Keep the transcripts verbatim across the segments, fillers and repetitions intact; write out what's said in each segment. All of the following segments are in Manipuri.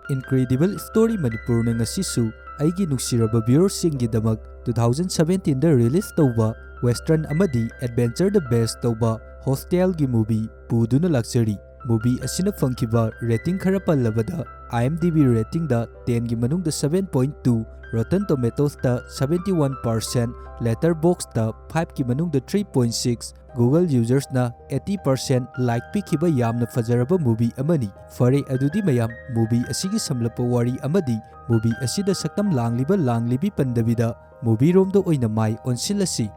Incredible Story ꯃꯅꯤꯄꯨꯔꯅ ꯉꯁꯤꯁꯨ ꯑꯩꯒꯤ ꯅꯨꯡꯁꯤꯔꯕ viewersꯁꯤꯡꯒꯤꯗꯃꯛ two thousand seventeenꯗ release ꯇꯧꯕ western ꯑꯃꯗꯤ adventureꯗ base ꯇꯧꯕ Hostelꯒꯤ movie ꯄꯨꯗꯨꯅ ꯂꯥꯛꯆꯔꯤ꯫ Movie ꯑꯁꯤꯅ ꯐꯪꯈꯤꯕ rating ꯈꯔ ꯄꯜꯂꯕꯗ, IMDb ratingꯗ tenꯒꯤ ꯃꯅꯨꯡꯗ seven point two, Rotten Tomatoesꯇ seventy one percent, Letterboxdꯇ fiveꯀꯤ ꯃꯅꯨꯡꯗ three point six, Google usersꯅ eighty percent like ꯄꯤꯈꯤꯕ ꯌꯥꯝꯅ ꯐꯖꯔꯕ movie ꯑꯃꯅꯤ꯫ ꯐꯔꯦ, ꯑꯗꯨꯗꯤ ꯃꯌꯥꯝ, movie ꯑꯁꯤꯒꯤ ꯁꯝꯂꯞꯄ ꯋꯥꯔꯤ ꯑꯃꯗꯤ movie ꯑꯁꯤꯗ ꯁꯛꯇꯝ ꯂꯥꯡꯂꯤꯕ ꯂꯥꯡꯂꯤꯕꯤ ꯄꯟꯗꯕꯤꯗ movieꯔꯣꯝꯗ ꯑꯣꯏꯅ ꯃꯥꯏ ꯑꯣꯟꯁꯤꯜꯂꯁꯤ꯫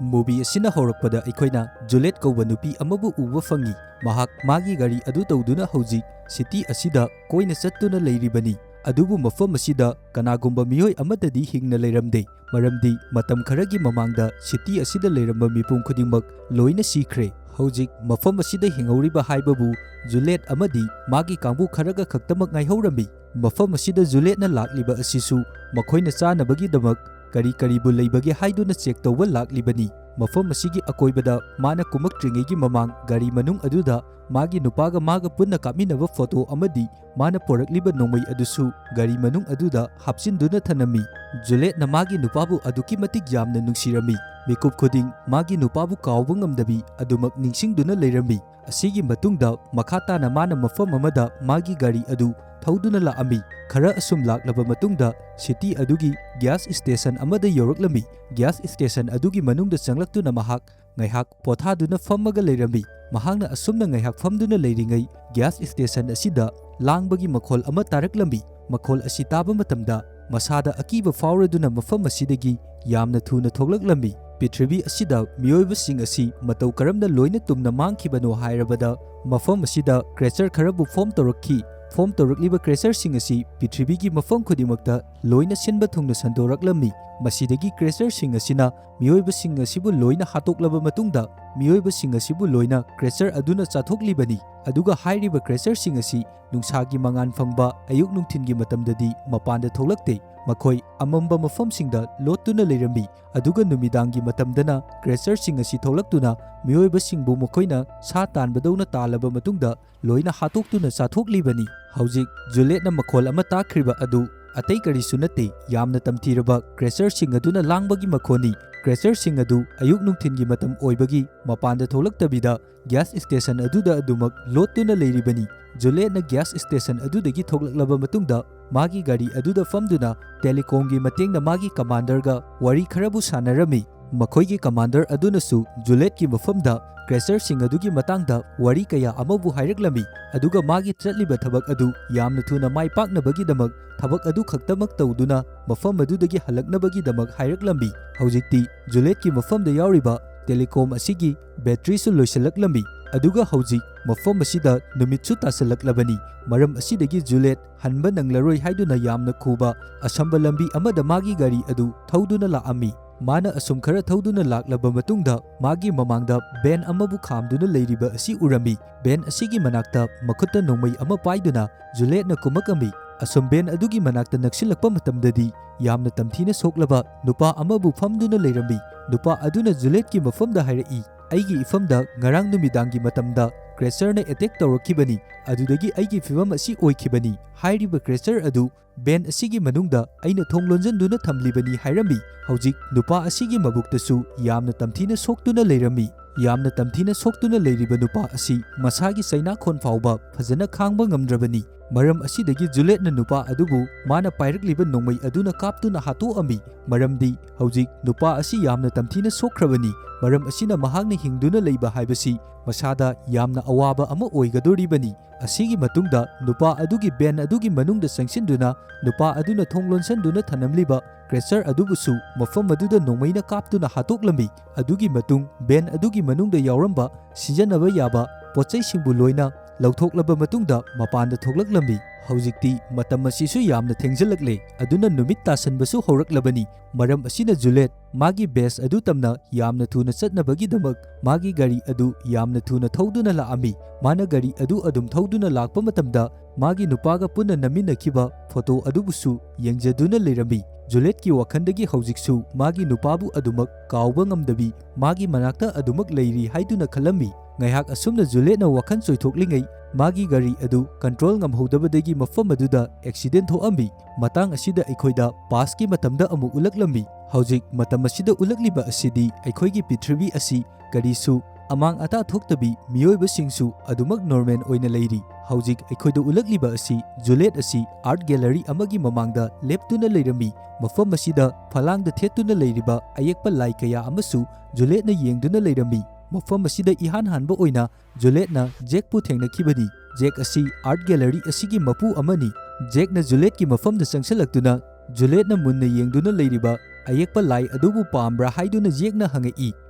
Movie ꯑꯁꯤꯅ ꯍꯧꯔꯛꯄꯗ ꯑꯩꯈꯣꯏꯅ Juliet ꯀꯧꯕ ꯅꯨꯄꯤ ꯑꯃꯕꯨ ꯎꯕ ꯐꯪꯏ꯫ ꯃꯍꯥꯛ ꯃꯥꯒꯤ ꯒꯥꯔꯤ ꯑꯗꯨ ꯇꯧꯗꯨꯅ ꯍꯧꯖꯤꯛ city ꯑꯁꯤꯗ ꯀꯣꯏꯅ ꯆꯠꯇꯨꯅ ꯂꯩꯔꯤꯕꯅꯤ꯫ ꯑꯗꯨꯕꯨ ꯃꯐꯝ ꯑꯁꯤꯗ ꯀꯅꯥꯒꯨꯝꯕ ꯃꯤꯑꯣꯏ ꯑꯃꯠꯇꯗꯤ ꯍꯤꯡꯅ ꯂꯩꯔꯝꯗꯦ, ꯃꯔꯝꯗꯤ ꯃꯇꯝ ꯈꯔꯒꯤ ꯃꯃꯥꯡꯗ city ꯑꯁꯤꯗ ꯂꯩꯔꯝꯕ ꯃꯤꯄꯨꯝ ꯈꯨꯗꯤꯡꯃꯛ ꯂꯣꯏꯅ ꯁꯤꯈ꯭ꯔꯦ꯫ ꯍꯧꯖꯤꯛ ꯃꯐꯝ ꯑꯁꯤꯗ ꯍꯤꯡꯍꯧꯔꯤꯕ ꯍꯥꯏꯕꯕꯨ Juliet ꯑꯃꯗꯤ ꯃꯥꯒꯤ ꯀꯥꯡꯕꯨ ꯈꯔꯒ ꯈꯛꯇꯃꯛ ꯉꯥꯏꯍꯧꯔꯝꯃꯤ꯫ ꯃꯐꯝ ꯑꯁꯤꯗ Julietꯅ ꯂꯥꯛꯂꯤꯕ ꯑꯁꯤꯁꯨ ꯃꯈꯣꯏꯅ ꯆꯥꯅꯕꯒꯤꯗꯃꯛ ꯀꯔꯤ ꯀꯔꯤꯕꯨ ꯂꯩꯕꯒꯦ ꯍꯥꯏꯗꯨꯅ check ꯇꯧꯕ ꯂꯥꯛꯂꯤꯕꯅꯤ꯫ ꯃꯐꯝ ꯑꯁꯤꯒꯤ ꯑꯀꯣꯏꯕꯗ ꯃꯥꯅ ꯀꯨꯝꯃꯛꯇ꯭ꯔꯤꯉꯩꯒꯤ ꯃꯃꯥꯡ ꯒꯥꯔꯤ ꯃꯅꯨꯡ ꯑꯗꯨꯗ ꯃꯥꯒꯤ ꯅꯨꯄꯥꯒ ꯃꯥꯒ ꯄꯨꯟꯅ ꯀꯥꯞꯃꯤꯟꯅꯕ photo ꯑꯃꯗꯤ ꯃꯥꯅ ꯄꯣꯔꯛꯂꯤꯕ ꯅꯣꯡꯃꯩ ꯑꯗꯨꯁꯨ ꯒꯥꯔꯤ ꯃꯅꯨꯡ ꯑꯗꯨꯗ ꯍꯥꯞꯆꯤꯟꯗꯨꯅ ꯊꯅꯝꯃꯤ꯫ Julietꯅ ꯃꯥꯒꯤ ꯅꯨꯄꯥꯕꯨ ꯑꯗꯨꯛꯀꯤ ꯃꯇꯤꯛ ꯌꯥꯝꯅ ꯅꯨꯡꯁꯤꯔꯝꯃꯤ꯫ ꯃꯤꯀꯨꯞ ꯈꯨꯗꯤꯡ ꯃꯥꯒꯤ ꯅꯨꯄꯥꯕꯨ ꯀꯥꯎꯕ ꯉꯝꯗꯕꯤ ꯑꯗꯨꯃꯛ ꯅꯤꯡꯁꯤꯡꯗꯨꯅ ꯂꯩꯔꯝꯃꯤ꯫ ꯑꯁꯤꯒꯤ ꯃꯇꯨꯡꯗ ꯃꯈꯥ ꯇꯥꯅ ꯃꯥꯅ ꯃꯐꯝ ꯑꯃꯗ ꯃꯥꯒꯤ ꯒꯥꯔꯤ ꯑꯗꯨ ꯊꯧꯗꯨꯅ ꯂꯥꯛꯑꯝꯃꯤ꯫ ꯈꯔ ꯑꯁꯨꯝ ꯂꯥꯛꯂꯕ ꯃꯇꯨꯡꯗ city ꯑꯗꯨꯒꯤ gas station ꯑꯃꯗ ꯌꯧꯔꯛꯂꯝꯃꯤ꯫ Gas station ꯑꯗꯨꯒꯤ ꯃꯅꯨꯡꯗ ꯆꯪꯂꯛꯇꯨꯅ ꯃꯍꯥꯛ ꯉꯥꯏꯍꯥꯛ ꯄꯣꯊꯥꯗꯨꯅ ꯐꯝꯃꯒ ꯂꯩꯔꯝꯃꯤ꯫ ꯃꯍꯥꯛꯅ ꯑꯁꯨꯝꯅ ꯉꯥꯏꯍꯥꯛ ꯐꯝꯗꯨꯅ ꯂꯩꯔꯤꯉꯩ gas station ꯑꯁꯤꯗ ꯂꯥꯡꯕꯒꯤ ꯃꯈꯣꯜ ꯑꯃ ꯇꯥꯔꯛꯂꯝꯃꯤ꯫ ꯃꯈꯣꯜ ꯑꯁꯤ ꯇꯥꯕ ꯃꯇꯝꯗ ꯃꯁꯥꯗ ꯑꯀꯤꯕ ꯐꯥꯎꯔꯗꯨꯅ ꯃꯐꯝ ꯑꯁꯤꯗꯒꯤ ꯌꯥꯝꯅ ꯊꯨꯅ ꯊꯣꯛꯂꯛꯂꯝꯃꯤ꯫ ꯄ꯭ꯔꯤꯊꯤꯕꯤ ꯑꯁꯤꯗ ꯃꯤꯑꯣꯏꯕꯁꯤꯡ ꯑꯁꯤ ꯃꯇꯧ ꯀꯔꯝꯅ ꯂꯣꯏꯅ ꯇꯨꯝꯅ ꯃꯥꯡꯈꯤꯕꯅꯣ ꯍꯥꯏꯔꯕꯗ, ꯃꯐꯝ ꯑꯁꯤꯗ creature ꯈꯔꯕꯨ form ꯇꯧꯔꯛꯈꯤ꯫ Form ꯇꯧꯔꯛꯂꯤꯕ creatureꯁꯤꯡ ꯑꯁꯤ ꯄ꯭ꯔꯤꯊꯤꯕꯤꯒꯤ ꯃꯐꯝ ꯈꯨꯗꯤꯡꯃꯛꯇ ꯂꯣꯏꯅ ꯁꯤꯟꯕ ꯊꯨꯡꯅ ꯁꯟꯗꯣꯔꯛꯂꯝꯃꯤ꯫ ꯃꯁꯤꯗꯒꯤ creatureꯁꯤꯡ ꯑꯁꯤꯅ ꯃꯤꯑꯣꯏꯕꯁꯤꯡ ꯑꯁꯤꯕꯨ ꯂꯣꯏꯅ ꯍꯥꯠꯇꯣꯛꯂꯕ ꯃꯇꯨꯡꯗ, ꯃꯤꯑꯣꯏꯕꯁꯤꯡ ꯑꯁꯤꯕꯨ ꯂꯣꯏꯅ creature ꯑꯗꯨꯅ ꯆꯥꯊꯣꯛꯂꯤꯕꯅꯤ꯫ ꯑꯗꯨꯒ ꯍꯥꯏꯔꯤꯕ creatureꯁꯤꯡ ꯑꯁꯤ ꯅꯨꯡꯁꯥꯒꯤ ꯃꯉꯥꯜ ꯐꯪꯕ ꯑꯌꯨꯛ ꯅꯨꯡꯊꯤꯟꯒꯤ ꯃꯇꯝꯗꯗꯤ ꯃꯄꯥꯟꯗ ꯊꯣꯛꯂꯛꯇꯦ꯫ ꯃꯈꯣꯏ ꯑꯃꯝꯕ ꯃꯐꯝꯁꯤꯡꯗ ꯂꯣꯠꯇꯨꯅ ꯂꯩꯔꯝꯃꯤ꯫ ꯑꯗꯨꯒ ꯅꯨꯃꯤꯗꯥꯡꯒꯤ ꯃꯇꯝꯗꯅ creatureꯁꯤꯡ ꯑꯁꯤ ꯊꯣꯛꯂꯛꯇꯨꯅ ꯃꯤꯑꯣꯏꯕꯁꯤꯡꯕꯨ ꯃꯈꯣꯏꯅ ꯁꯥ ꯇꯥꯟꯕꯗꯧꯅ ꯇꯥꯜꯂꯕ ꯃꯇꯨꯡꯗ ꯂꯣꯏꯅ ꯍꯥꯠꯇꯣꯛꯇꯨꯅ ꯆꯥꯊꯣꯛꯂꯤꯕꯅꯤ꯫ ꯍꯧꯖꯤꯛ ꯖꯨꯂꯦꯠꯅ ꯃꯈꯣꯜ ꯑꯃ ꯇꯥꯈ꯭ꯔꯤꯕ ꯑꯗꯨ ꯑꯇꯩ ꯀꯔꯤꯁꯨ ꯅꯠꯇꯦ, ꯌꯥꯝꯅ ꯇꯝꯊꯤꯔꯕ creatureꯁꯤꯡ ꯑꯗꯨꯅ ꯂꯥꯡꯕꯒꯤ ꯃꯈꯣꯜꯅꯤ꯫ Creatureꯁꯤꯡ ꯑꯗꯨ ꯑꯌꯨꯛ ꯅꯨꯡꯊꯤꯜꯒꯤ ꯃꯇꯝ ꯑꯣꯏꯕꯒꯤ ꯃꯄꯥꯟꯗ ꯊꯣꯛꯂꯛꯇꯕꯤꯗ gas station ꯑꯗꯨꯗ ꯑꯗꯨꯃꯛ ꯂꯣꯠꯇꯨꯅ ꯂꯩꯔꯤꯕꯅꯤ꯫ ꯖꯨꯂꯦꯠꯅ gas station ꯑꯗꯨꯗꯒꯤ ꯊꯣꯛꯂꯛꯂꯕ ꯃꯇꯨꯡꯗ ꯃꯥꯒꯤ ꯒꯥꯔꯤ ꯑꯗꯨꯗ ꯐꯝꯗꯨꯅ telecomꯒꯤ ꯃꯇꯦꯡꯅ ꯃꯥꯒꯤ commanderꯒ ꯋꯥꯔꯤ ꯈꯔꯕꯨ ꯁꯥꯟꯅꯔꯝꯃꯤ꯫ ꯃꯈꯣꯏꯒꯤ commander ꯑꯗꯨꯅꯁꯨ ꯖꯨꯂꯦꯠꯀꯤ ꯃꯐꯝꯗ creatureꯁꯤꯡ ꯑꯗꯨꯒꯤ ꯃꯇꯥꯡꯗ ꯋꯥꯔꯤ ꯀꯌꯥ ꯑꯃꯕꯨ ꯍꯥꯏꯔꯛꯂꯝꯃꯤ, ꯑꯗꯨꯒ ꯃꯥꯒꯤ ꯆꯠꯂꯤꯕ ꯊꯕꯛ ꯑꯗꯨ ꯌꯥꯝꯅ ꯊꯨꯅ ꯃꯥꯏ ꯄꯥꯛꯅꯕꯒꯤꯗꯃꯛ ꯊꯕꯛ ꯑꯗꯨ ꯈꯛꯇꯃꯛ ꯇꯧꯗꯨꯅ ꯃꯐꯝ ꯑꯗꯨꯗꯒꯤ ꯍꯜꯂꯛꯅꯕꯒꯤꯗꯃꯛ ꯍꯥꯏꯔꯛꯂꯝꯃꯤ꯫ ꯍꯧꯖꯤꯛꯇꯤ ꯖꯨꯂꯦꯠꯀꯤ ꯃꯐꯝꯗ ꯌꯥꯎꯔꯤꯕ telecom ꯑꯁꯤꯒꯤ batteryꯁꯨ ꯂꯣꯏꯁꯤꯜꯂꯛꯂꯝꯃꯤ, ꯑꯗꯨꯒ ꯍꯧꯖꯤꯛ ꯃꯐꯝ ꯑꯁꯤꯗ ꯅꯨꯃꯤꯠꯁꯨ ꯇꯥꯁꯤꯜꯂꯛꯂꯕꯅꯤ꯫ ꯃꯔꯝ ꯑꯁꯤꯗꯒꯤ ꯖꯨꯂꯦꯠ ꯍꯟꯕ ꯅꯪꯂꯔꯣꯏ ꯍꯥꯏꯗꯨꯅ ꯌꯥꯝꯅ ꯈꯨꯕ ꯑꯁꯝꯕ ꯂꯝꯕꯤ ꯑꯃꯗ ꯃꯥꯒꯤ ꯒꯥꯔꯤ ꯑꯗꯨ ꯊꯧꯗꯨꯅ ꯂꯥꯛꯑꯝꯃꯤ꯫ ꯃꯥꯅ ꯑꯁꯨꯝ ꯈꯔ ꯊꯧꯗꯨꯅ ꯂꯥꯛꯂꯕ ꯃꯇꯨꯡꯗ ꯃꯥꯒꯤ ꯃꯃꯥꯡꯗ van ꯑꯃꯕꯨ ꯈꯥꯝꯗꯨꯅ ꯂꯩꯔꯤꯕ ꯑꯁꯤ ꯎꯔꯝꯃꯤ꯫ Van ꯑꯁꯤꯒꯤ ꯃꯅꯥꯛꯇ ꯃꯈꯨꯠꯇ ꯅꯣꯡꯃꯩ ꯑꯃ ꯄꯥꯏꯗꯨꯅ ꯖꯨꯂꯦꯠꯅ ꯀꯨꯝꯃꯛꯑꯝꯃꯤ꯫ ꯑꯁꯨꯝ van ꯑꯗꯨꯒꯤ ꯃꯅꯥꯛꯇ ꯅꯛꯁꯤꯜꯂꯛꯄ ꯃꯇꯝꯗꯗꯤ ꯌꯥꯝꯅ ꯇꯝꯊꯤꯅ ꯁꯣꯛꯂꯕ ꯅꯨꯄꯥ ꯑꯃꯕꯨ ꯐꯝꯗꯨꯅ ꯂꯩꯔꯝꯃꯤ꯫ ꯅꯨꯄꯥ ꯑꯗꯨꯅ ꯖꯨꯂꯦꯠꯀꯤ ꯃꯐꯝꯗ ꯍꯥꯏꯔꯛꯏ, "ꯑꯩꯒꯤ ꯏꯐꯝꯗ ꯉꯔꯥꯡ ꯅꯨꯃꯤꯗꯥꯡꯒꯤ ꯃꯇꯝꯗ creatureꯅ attack ꯇꯧꯔꯛꯈꯤꯕꯅꯤ, ꯑꯗꯨꯗꯒꯤ ꯑꯩꯒꯤ ꯐꯤꯕꯝ ꯑꯁꯤ ꯑꯣꯏꯈꯤꯕꯅꯤ꯫ ꯍꯥꯏꯔꯤꯕ creature ꯑꯗꯨ van ꯑꯁꯤꯒꯤ ꯃꯅꯨꯡꯗ ꯑꯩꯅ ꯊꯣꯡ ꯂꯣꯟꯖꯟꯗꯨꯅ ꯊꯝꯂꯤꯕꯅꯤ" ꯍꯥꯏꯔꯝꯃꯤ꯫ ꯍꯧꯖꯤꯛ ꯅꯨꯄꯥ ꯑꯁꯤꯒꯤ ꯃꯕꯨꯛꯇꯁꯨ ꯌꯥꯝꯅ ꯇꯝꯊꯤꯅ ꯁꯣꯛꯇꯨꯅ ꯂꯩꯔꯝꯃꯤ꯫ ꯌꯥꯝꯅ ꯇꯝꯊꯤꯅ ꯁꯣꯛꯇꯨꯅ ꯂꯩꯔꯤꯕ ꯅꯨꯄꯥ ꯑꯁꯤ ꯃꯁꯥꯒꯤ ꯆꯩꯅꯥꯈꯣꯟ ꯐꯥꯎꯕ ꯐꯖꯅ ꯈꯥꯡꯕ ꯉꯝꯗ꯭ꯔꯕꯅꯤ꯫ ꯃꯔꯝ ꯑꯁꯤꯗꯒꯤ ꯖꯨꯂꯦꯠꯅ ꯅꯨꯄꯥ ꯑꯗꯨꯕꯨ ꯃꯥꯅ ꯄꯥꯏꯔꯛꯂꯤꯕ ꯅꯣꯡꯃꯩ ꯑꯗꯨꯅ ꯀꯥꯞꯇꯨꯅ ꯍꯥꯠꯇꯣꯛꯑꯝꯃꯤ, ꯃꯔꯝꯗꯤ ꯍꯧꯖꯤꯛ ꯅꯨꯄꯥ ꯑꯁꯤ ꯌꯥꯝꯅ ꯇꯝꯊꯤꯅ ꯁꯣꯛꯈ꯭ꯔꯕꯅꯤ꯫ ꯃꯔꯝ ꯑꯁꯤꯅ ꯃꯍꯥꯛꯅ ꯍꯤꯡꯗꯨꯅ ꯂꯩꯕ ꯍꯥꯏꯕꯁꯤ ꯃꯁꯥꯗ ꯌꯥꯝꯅ ꯑꯋꯥꯕ ꯑꯃ ꯑꯣꯏꯒꯗꯣꯔꯤꯕꯅꯤ꯫ ꯑꯁꯤꯒꯤ ꯃꯇꯨꯡꯗ ꯅꯨꯄꯥ ꯑꯗꯨꯒꯤ van ꯑꯗꯨꯒꯤ ꯃꯅꯨꯡꯗ ꯆꯪꯁꯤꯟꯗꯨꯅ ꯅꯨꯄꯥ ꯑꯗꯨꯅ ꯊꯣꯡ ꯂꯣꯟꯁꯤꯟꯗꯨꯅ ꯊꯅꯝꯂꯤꯕ creature ꯑꯗꯨꯕꯨꯁꯨ ꯃꯐꯝ ꯑꯗꯨꯗ ꯅꯣꯡꯃꯩꯅ ꯀꯥꯞꯇꯨꯅ ꯍꯥꯠꯇꯣꯛꯂꯝꯃꯤ꯫ ꯑꯗꯨꯒꯤ ꯃꯇꯨꯡ van ꯑꯗꯨꯒꯤ ꯃꯅꯨꯡꯗ ꯌꯥꯎꯔꯝꯕ ꯁꯤꯖꯤꯟꯅꯕ ꯌꯥꯕ ꯄꯣꯠꯆꯩꯁꯤꯡꯕꯨ ꯂꯣꯏꯅ ꯂꯧꯊꯣꯛꯂꯕ ꯃꯇꯨꯡꯗ ꯃꯄꯥꯟꯗ ꯊꯣꯛꯂꯛꯂꯝꯃꯤ꯫ ꯍꯧꯖꯤꯛꯇꯤ ꯃꯇꯝ ꯑꯁꯤꯁꯨ ꯌꯥꯝꯅ ꯊꯦꯡꯖꯤꯜꯂꯛꯂꯦ, ꯑꯗꯨꯅ ꯅꯨꯃꯤꯠ ꯇꯥꯁꯟꯕꯁꯨ ꯍꯧꯔꯛꯂꯕꯅꯤ꯫ ꯃꯔꯝ ꯑꯁꯤꯅ ꯖꯨꯂꯦꯠ ꯃꯥꯒꯤ ꯕꯦꯁ ꯑꯗꯨ ꯇꯝꯅ ꯌꯥꯝꯅ ꯊꯨꯅ ꯆꯠꯅꯕꯒꯤꯗꯃꯛ ꯃꯥꯒꯤ ꯒꯥꯔꯤ ꯑꯗꯨ ꯌꯥꯝꯅ ꯊꯨꯅ ꯊꯧꯗꯨꯅ ꯂꯥꯛꯑꯝꯃꯤ꯫ ꯃꯥꯅ ꯒꯥꯔꯤ ꯑꯗꯨ ꯑꯗꯨꯝ ꯊꯧꯗꯨꯅ ꯂꯥꯛꯄ ꯃꯇꯝꯗ ꯃꯥꯒꯤ ꯅꯨꯄꯥꯒ ꯄꯨꯟꯅ ꯅꯝꯃꯤꯟꯅꯈꯤꯕ ꯐꯣꯇꯣ ꯑꯗꯨꯕꯨꯁꯨ ꯌꯦꯡꯖꯗꯨꯅ ꯂꯩꯔꯝꯃꯤ꯫ ꯖꯨꯂꯦꯠꯀꯤ ꯋꯥꯈꯜꯗꯒꯤ ꯍꯧꯖꯤꯛꯁꯨ ꯃꯥꯒꯤ ꯅꯨꯄꯥꯕꯨ ꯑꯗꯨꯃꯛ ꯀꯥꯎꯕ ꯉꯝꯗꯕꯤ ꯃꯥꯒꯤ ꯃꯅꯥꯛꯇ ꯑꯗꯨꯃꯛ ꯂꯩꯔꯤ ꯍꯥꯏꯗꯨꯅ ꯈꯜꯂꯝꯃꯤ꯫ ꯉꯥꯏꯍꯥꯛ ꯑꯁꯨꯝꯅ ꯖꯨꯂꯦꯠꯅ ꯋꯥꯈꯜ ꯆꯣꯏꯊꯣꯛꯂꯤꯉꯩ ꯃꯥꯒꯤ ꯒꯥꯔꯤ ꯑꯗꯨ ꯀꯟꯇ꯭ꯔꯣꯜ ꯉꯝꯍꯧꯗꯕꯗꯒꯤ ꯃꯐꯝ ꯑꯗꯨꯗ ꯑꯦꯛꯁꯤꯗꯦꯟ ꯊꯣꯛꯑꯝꯃꯤ꯫ ꯃꯇꯥꯡ ꯑꯁꯤꯗ ꯑꯩꯈꯣꯏꯗ ꯄꯥꯁꯀꯤ ꯃꯇꯝꯗ ꯑꯃꯨꯛ ꯎꯠꯂꯛꯂꯝꯃꯤ꯫ ꯍꯧꯖꯤꯛ ꯃꯇꯝ ꯑꯁꯤꯗ ꯎꯠꯂꯛꯂꯤꯕ ꯑꯁꯤꯗꯤ ꯑꯩꯈꯣꯏꯒꯤ ꯄ꯭ꯔꯤꯊꯤꯕꯤ ꯑꯁꯤ ꯀꯔꯤꯁꯨ ꯑꯃꯥꯡ ꯑꯇꯥ ꯊꯣꯛꯇꯕꯤ ꯃꯤꯑꯣꯏꯕꯁꯤꯡꯁꯨ ꯑꯗꯨꯃꯛ ꯅꯣꯔꯃꯦꯜ ꯑꯣꯏꯅ ꯂꯩꯔꯤ꯫ ꯍꯧꯖꯤꯛ ꯑꯩꯈꯣꯏꯗ ꯎꯠꯂꯛꯂꯤꯕ ꯑꯁꯤ ꯖꯨꯂꯦꯠ ꯑꯁꯤ ꯑꯥꯔꯠ ꯒꯦꯂꯔꯤ ꯑꯃꯒꯤ ꯃꯃꯥꯡꯗ ꯂꯦꯞꯇꯨꯅ ꯂꯩꯔꯝꯃꯤ꯫ ꯃꯐꯝ ꯑꯁꯤꯗ ꯐꯂꯥꯡꯗ ꯊꯦꯠꯇꯨꯅ ꯂꯩꯔꯤꯕ ꯑꯌꯦꯛꯄ ꯂꯥꯏ ꯀꯌꯥ ꯑꯃꯁꯨ ꯖꯨꯂꯦꯠꯅ ꯌꯦꯡꯗꯨꯅ ꯂꯩꯔꯝꯃꯤ꯫ ꯃꯐꯝ ꯑꯁꯤꯗ ꯏꯍꯥꯟ ꯍꯥꯟꯕ ꯑꯣꯏꯅ ꯖꯨꯂꯦꯠꯅ ꯖꯦꯛꯄꯨ ꯊꯦꯡꯅꯈꯤꯕꯅꯤ꯫ ꯖꯦꯛ ꯑꯁꯤ ꯑꯥꯔꯠ ꯒꯦꯂꯔꯤ ꯑꯁꯤꯒꯤ ꯃꯄꯨ ꯑꯃꯅꯤ꯫ ꯖꯦꯛꯅ ꯖꯨꯂꯦꯠꯀꯤ ꯃꯐꯝꯗ ꯆꯪꯁꯤꯜꯂꯛꯇꯨꯅ ꯖꯨꯂꯦꯠꯅ ꯃꯨꯟꯅ ꯌꯦꯡꯗꯨꯅ ꯂꯩꯔꯤꯕ ꯑꯌꯦꯛꯄ ꯂꯥꯏ ꯑꯗꯨꯕꯨ ꯄꯥꯝꯕ꯭ꯔꯥ ꯍꯥꯏꯗꯨꯅ ꯖꯦꯛꯅ ꯍꯪꯉꯛꯏ꯫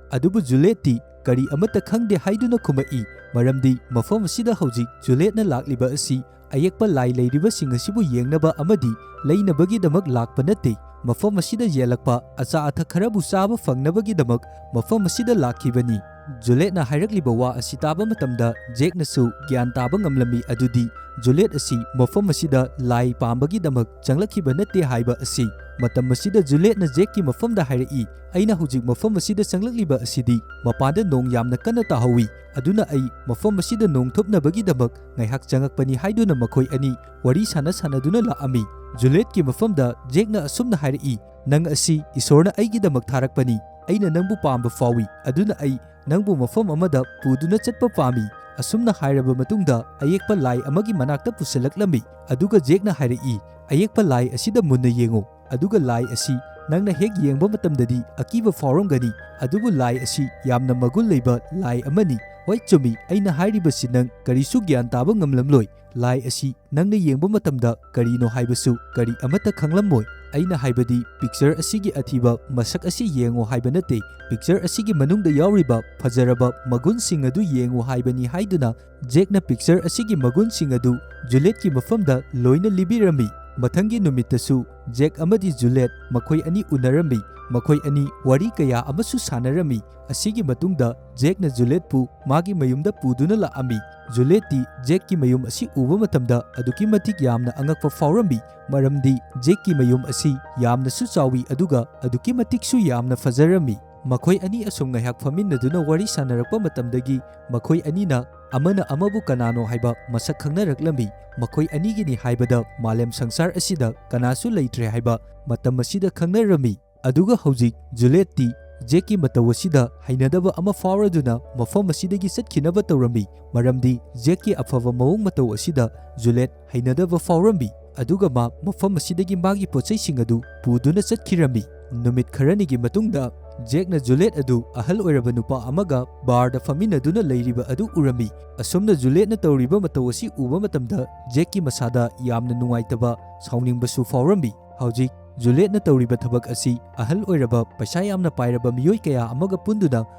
ꯑꯗꯨꯕꯨ ꯖꯨꯂꯦꯠꯇꯤ ꯀꯔꯤ ꯑꯃꯠꯇ ꯈꯪꯗꯦ ꯍꯥꯏꯗꯨꯅ ꯈꯨꯝꯃꯛꯏ, ꯃꯔꯝꯗꯤ ꯃꯐꯝ ꯑꯁꯤꯗ ꯍꯧꯖꯤꯛ ꯖꯨꯂꯦꯠꯅ ꯂꯥꯛꯂꯤꯕ ꯑꯁꯤ ꯑꯌꯦꯛꯄ ꯂꯥꯏ ꯂꯩꯔꯤꯕꯁꯤꯡ ꯑꯁꯤꯕꯨ ꯌꯦꯡꯅꯕ ꯑꯃꯗꯤ ꯂꯩꯅꯕꯒꯤꯗꯃꯛ ꯂꯥꯛꯄ ꯅꯠꯇꯦ꯫ ꯃꯐꯝ ꯑꯁꯤꯗ ꯌꯦꯜꯂꯛꯄ ꯑꯆꯥ ꯑꯊꯛ ꯈꯔꯕꯨ ꯆꯥꯕ ꯐꯪꯅꯕꯒꯤꯗꯃꯛ ꯃꯐꯝ ꯑꯁꯤꯗ ꯂꯥꯛꯈꯤꯕꯅꯤ꯫ ꯖꯨꯂꯦꯠꯅ ꯍꯥꯏꯔꯛꯂꯤꯕ ꯋꯥ ꯑꯁꯤ ꯇꯥꯕ ꯃꯇꯝꯗ ꯖꯦꯛꯅꯁꯨ ꯒ꯭ꯌꯥꯟ ꯇꯥꯕ ꯉꯝꯂꯝꯃꯤ, ꯑꯗꯨꯗꯤ ꯖꯨꯂꯦꯠ ꯑꯁꯤ ꯃꯐꯝ ꯑꯁꯤꯗ ꯂꯥꯏ ꯄꯥꯝꯕꯒꯤꯗꯃꯛ ꯆꯪꯂꯛꯈꯤꯕ ꯅꯠꯇꯦ ꯍꯥꯏꯕ ꯑꯁꯤ꯫ ꯃꯇꯝ ꯑꯁꯤꯗ ꯖꯨꯂꯦꯠꯅ ꯖꯦꯛꯀꯤ ꯃꯐꯝꯗ ꯍꯥꯏꯔꯛꯏ, "ꯑꯩꯅ ꯍꯧꯖꯤꯛ ꯃꯐꯝ ꯑꯁꯤꯗ ꯆꯪꯂꯛꯂꯤꯕ ꯑꯁꯤꯗꯤ ꯃꯄꯥꯟꯗ ꯅꯣꯡ ꯌꯥꯝꯅ ꯀꯟꯅ ꯇꯥꯍꯧꯋꯤ, ꯑꯗꯨꯅ ꯑꯩ ꯃꯐꯝ ꯑꯁꯤꯗ ꯅꯣꯡ ꯊꯨꯞꯅꯕꯒꯤꯗꯃꯛ ꯉꯥꯏꯍꯥꯛ ꯆꯪꯉꯛꯄꯅꯤ" ꯍꯥꯏꯗꯨꯅ ꯃꯈꯣꯏ ꯑꯅꯤ ꯋꯥꯔꯤ ꯁꯥꯟꯅ ꯁꯥꯟꯅꯗꯨꯅ ꯂꯥꯛꯑꯝꯃꯤ꯫ ꯖꯨꯂꯦꯠꯀꯤ ꯃꯐꯝꯗ ꯖꯦꯛꯅ ꯑꯁꯨꯝꯅ ꯍꯥꯏꯔꯛꯏ, "ꯅꯪ ꯑꯁꯤ ꯏꯁꯣꯔꯅ ꯑꯩꯒꯤꯗꯃꯛ ꯊꯥꯔꯛꯄꯅꯤ꯫ ꯑꯩꯅ ꯅꯪꯕꯨ ꯄꯥꯝꯕ ꯐꯥꯎꯏ, ꯑꯗꯨꯅ ꯑꯩ ꯅꯪꯕꯨ ꯃꯐꯝ ꯑꯃꯗ ꯄꯨꯗꯨꯅ ꯆꯠꯄ ꯄꯥꯝꯃꯤ꯫" ꯑꯁꯨꯝꯅ ꯍꯥꯏꯔꯕ ꯃꯇꯨꯡꯗ ꯑꯌꯦꯛꯄ ꯂꯥꯏ ꯑꯃꯒꯤ ꯃꯅꯥꯛꯇ ꯄꯨꯁꯤꯜꯂꯛꯂꯝꯃꯤ꯫ ꯑꯗꯨꯒ ꯖꯦꯛꯅ ꯍꯥꯏꯔꯛꯏ, "ꯑꯌꯦꯛꯄ ꯂꯥꯏ ꯑꯁꯤꯗ ꯃꯨꯟꯅ ꯌꯦꯡꯉꯨ꯫ ꯑꯗꯨꯒ ꯂꯥꯏ ꯑꯁꯤ ꯅꯪꯅ ꯍꯦꯛ ꯌꯦꯡꯕ ꯃꯇꯝꯗꯗꯤ ꯑꯀꯤꯕ ꯐꯥꯎꯔꯝꯒꯅꯤ, ꯑꯗꯨꯕꯨ ꯂꯥꯏ ꯑꯁꯤ ꯌꯥꯝꯅ ꯃꯒꯨꯟ ꯂꯩꯕ ꯂꯥꯏ ꯑꯃꯅꯤ꯫ "ꯍꯣꯏ, ꯆꯨꯝꯃꯤ, ꯑꯩꯅ ꯍꯥꯏꯔꯤꯕꯁꯤ ꯅꯪ ꯀꯔꯤꯁꯨ ꯒ꯭ꯌꯥꯟ ꯇꯥꯕ ꯉꯝꯂꯝꯂꯣꯏ꯫ ꯂꯥꯏ ꯑꯁꯤ ꯅꯪꯅ ꯌꯦꯡꯕ ꯃꯇꯝꯗ ꯀꯔꯤꯅꯣ ꯍꯥꯏꯕꯁꯨ ꯀꯔꯤ ꯑꯃꯠꯇ ꯈꯪꯂꯝꯃꯣꯏ꯫ ꯑꯩꯅ ꯍꯥꯏꯕꯗꯤ picture ꯑꯁꯤꯒꯤ ꯑꯊꯤꯕ ꯃꯁꯛ ꯑꯁꯤ ꯌꯦꯡꯉꯨ ꯍꯥꯏꯕ ꯅꯠꯇꯦ, picture ꯑꯁꯤꯒꯤ ꯃꯅꯨꯡꯗ ꯌꯥꯎꯔꯤꯕ ꯐꯖꯔꯕ ꯃꯒꯨꯟꯁꯤꯡ ꯑꯗꯨ ꯌꯦꯡꯉꯨ ꯍꯥꯏꯕꯅꯤ" ꯍꯥꯏꯗꯨꯅ ꯖꯦꯛꯅ picture ꯑꯁꯤꯒꯤ ꯃꯒꯨꯟꯁꯤꯡ ꯑꯗꯨ ꯖꯨꯂꯦꯠꯀꯤ ꯃꯐꯝꯗ ꯂꯣꯏꯅ ꯂꯤꯕꯤꯔꯝꯃꯤ꯫ ꯃꯊꯪꯒꯤ ꯅꯨꯃꯤꯠꯇꯁꯨ ꯖꯦꯛ ꯑꯃꯗꯤ ꯖꯨꯂꯦꯠ ꯃꯈꯣꯏ ꯑꯅꯤ ꯎꯅꯔꯝꯃꯤ꯫ ꯃꯈꯣꯏ ꯑꯅꯤ ꯋꯥꯔꯤ ꯀꯌꯥ ꯑꯃꯁꯨ ꯁꯥꯟꯅꯔꯝꯃꯤ꯫ ꯑꯁꯤꯒꯤ ꯃꯇꯨꯡꯗ ꯖꯦꯛꯅ ꯖꯨꯂꯦꯠꯄꯨ ꯃꯥꯒꯤ ꯃꯌꯨꯝꯗ ꯄꯨꯗꯨꯅ ꯂꯥꯛꯑꯝꯃꯤ꯫ ꯖꯨꯂꯦꯠꯇꯤ ꯖꯦꯛꯀꯤ ꯃꯌꯨꯝ ꯑꯁꯤ ꯎꯕ ꯃꯇꯝꯗ ꯑꯗꯨꯛꯀꯤ ꯃꯇꯤꯛ ꯌꯥꯝꯅ ꯑꯉꯛꯄ ꯐꯥꯎꯔꯝꯃꯤ, ꯃꯔꯝꯗꯤ ꯖꯦꯛꯀꯤ ꯃꯌꯨꯝ ꯑꯁꯤ ꯌꯥꯝꯅꯁꯨ ꯆꯥꯎꯏ ꯑꯗꯨꯒ ꯑꯗꯨꯛꯀꯤ ꯃꯇꯤꯛꯁꯨ ꯌꯥꯝꯅ ꯐꯖꯔꯝꯃꯤ꯫ ꯃꯈꯣꯏ ꯑꯅꯤ ꯑꯁꯨꯝ ꯉꯥꯏꯍꯥꯛ ꯐꯝꯃꯤꯟꯅꯗꯨꯅ ꯋꯥꯔꯤ ꯁꯥꯟꯅꯔꯛꯄ ꯃꯇꯝꯗꯒꯤ ꯃꯈꯣꯏ ꯑꯅꯤꯅ ꯑꯃꯅ ꯑꯃꯕꯨ ꯀꯅꯥꯅꯣ ꯍꯥꯏꯕ ꯃꯁꯛ ꯈꯪꯅꯔꯛꯂꯝꯃꯤ꯫ ꯃꯈꯣꯏ ꯑꯅꯤꯒꯤꯅꯤ ꯍꯥꯏꯕꯗ ꯃꯥꯂꯦꯝ ꯁꯪꯁꯥꯔ ꯑꯁꯤꯗ ꯀꯅꯥꯁꯨ ꯂꯩꯇ꯭ꯔꯦ ꯍꯥꯏꯕ ꯃꯇꯝ ꯑꯁꯤꯗ ꯈꯪꯅꯔꯝꯃꯤ꯫ ꯑꯗꯨꯒ ꯍꯧꯖꯤꯛ ꯖꯨꯂꯦꯠꯇꯤ ꯖꯦꯛꯀꯤ ꯃꯇꯧ ꯑꯁꯤꯗ ꯍꯩꯅꯗꯕ ꯑꯃ ꯐꯥꯎꯔꯗꯨꯅ ꯃꯐꯝ ꯑꯁꯤꯗꯒꯤ ꯆꯠꯈꯤꯅꯕ ꯇꯧꯔꯝꯃꯤ, ꯃꯔꯝꯗꯤ ꯖꯦꯛꯀꯤ ꯑꯐꯕ ꯃꯑꯣꯡ ꯃꯇꯧ ꯑꯁꯤꯗ ꯖꯨꯂꯦꯠ ꯍꯩꯅꯗꯕ ꯐꯥꯎꯔꯝꯃꯤ꯫ ꯑꯗꯨꯒ ꯃꯥ ꯃꯐꯝ ꯑꯁꯤꯗꯒꯤ ꯃꯥꯒꯤ ꯄꯣꯠꯆꯩꯁꯤꯡ ꯑꯗꯨ ꯄꯨꯗꯨꯅ ꯆꯠꯈꯤꯔꯝꯃꯤ꯫ ꯅꯨꯃꯤꯠ ꯈꯔꯅꯤꯒꯤ ꯃꯇꯨꯡꯗ ꯖꯦꯛꯅ ꯖꯨꯂꯦꯠ ꯑꯗꯨ ꯑꯍꯜ ꯑꯣꯏꯔꯕ ꯅꯨꯄꯥ ꯑꯃꯒ ꯕꯥꯔꯗ ꯐꯝꯃꯤꯟꯅꯗꯨꯅ ꯂꯩꯔꯤꯕ ꯑꯗꯨ ꯎꯔꯝꯃꯤ꯫ ꯑꯁꯨꯝꯅ ꯖꯨꯂꯦꯠꯅ ꯇꯧꯔꯤꯕ ꯃꯇꯧ ꯑꯁꯤ ꯎꯕ ꯃꯇꯝꯗ ꯖꯦꯛꯀꯤ ꯃꯁꯥꯗ ꯌꯥꯝꯅ ꯅꯨꯡꯉꯥꯏꯇꯕ, ꯁꯥꯎꯅꯤꯡꯕꯁꯨ ꯐꯥꯎꯔꯝꯃꯤ꯫ ꯍꯧꯖꯤꯛ ꯖꯨꯂꯦꯠꯅ ꯇꯧꯔꯤꯕ ꯊꯕꯛ ꯑꯁꯤ ꯑꯍꯜ ꯑꯣꯏꯔꯕ, ꯄꯩꯁꯥ ꯌꯥꯝꯅ ꯄꯥꯏꯔꯕ ꯃꯤꯑꯣꯏ ꯀꯌꯥ ꯑꯃꯒ ꯄꯨꯟꯗꯨꯅ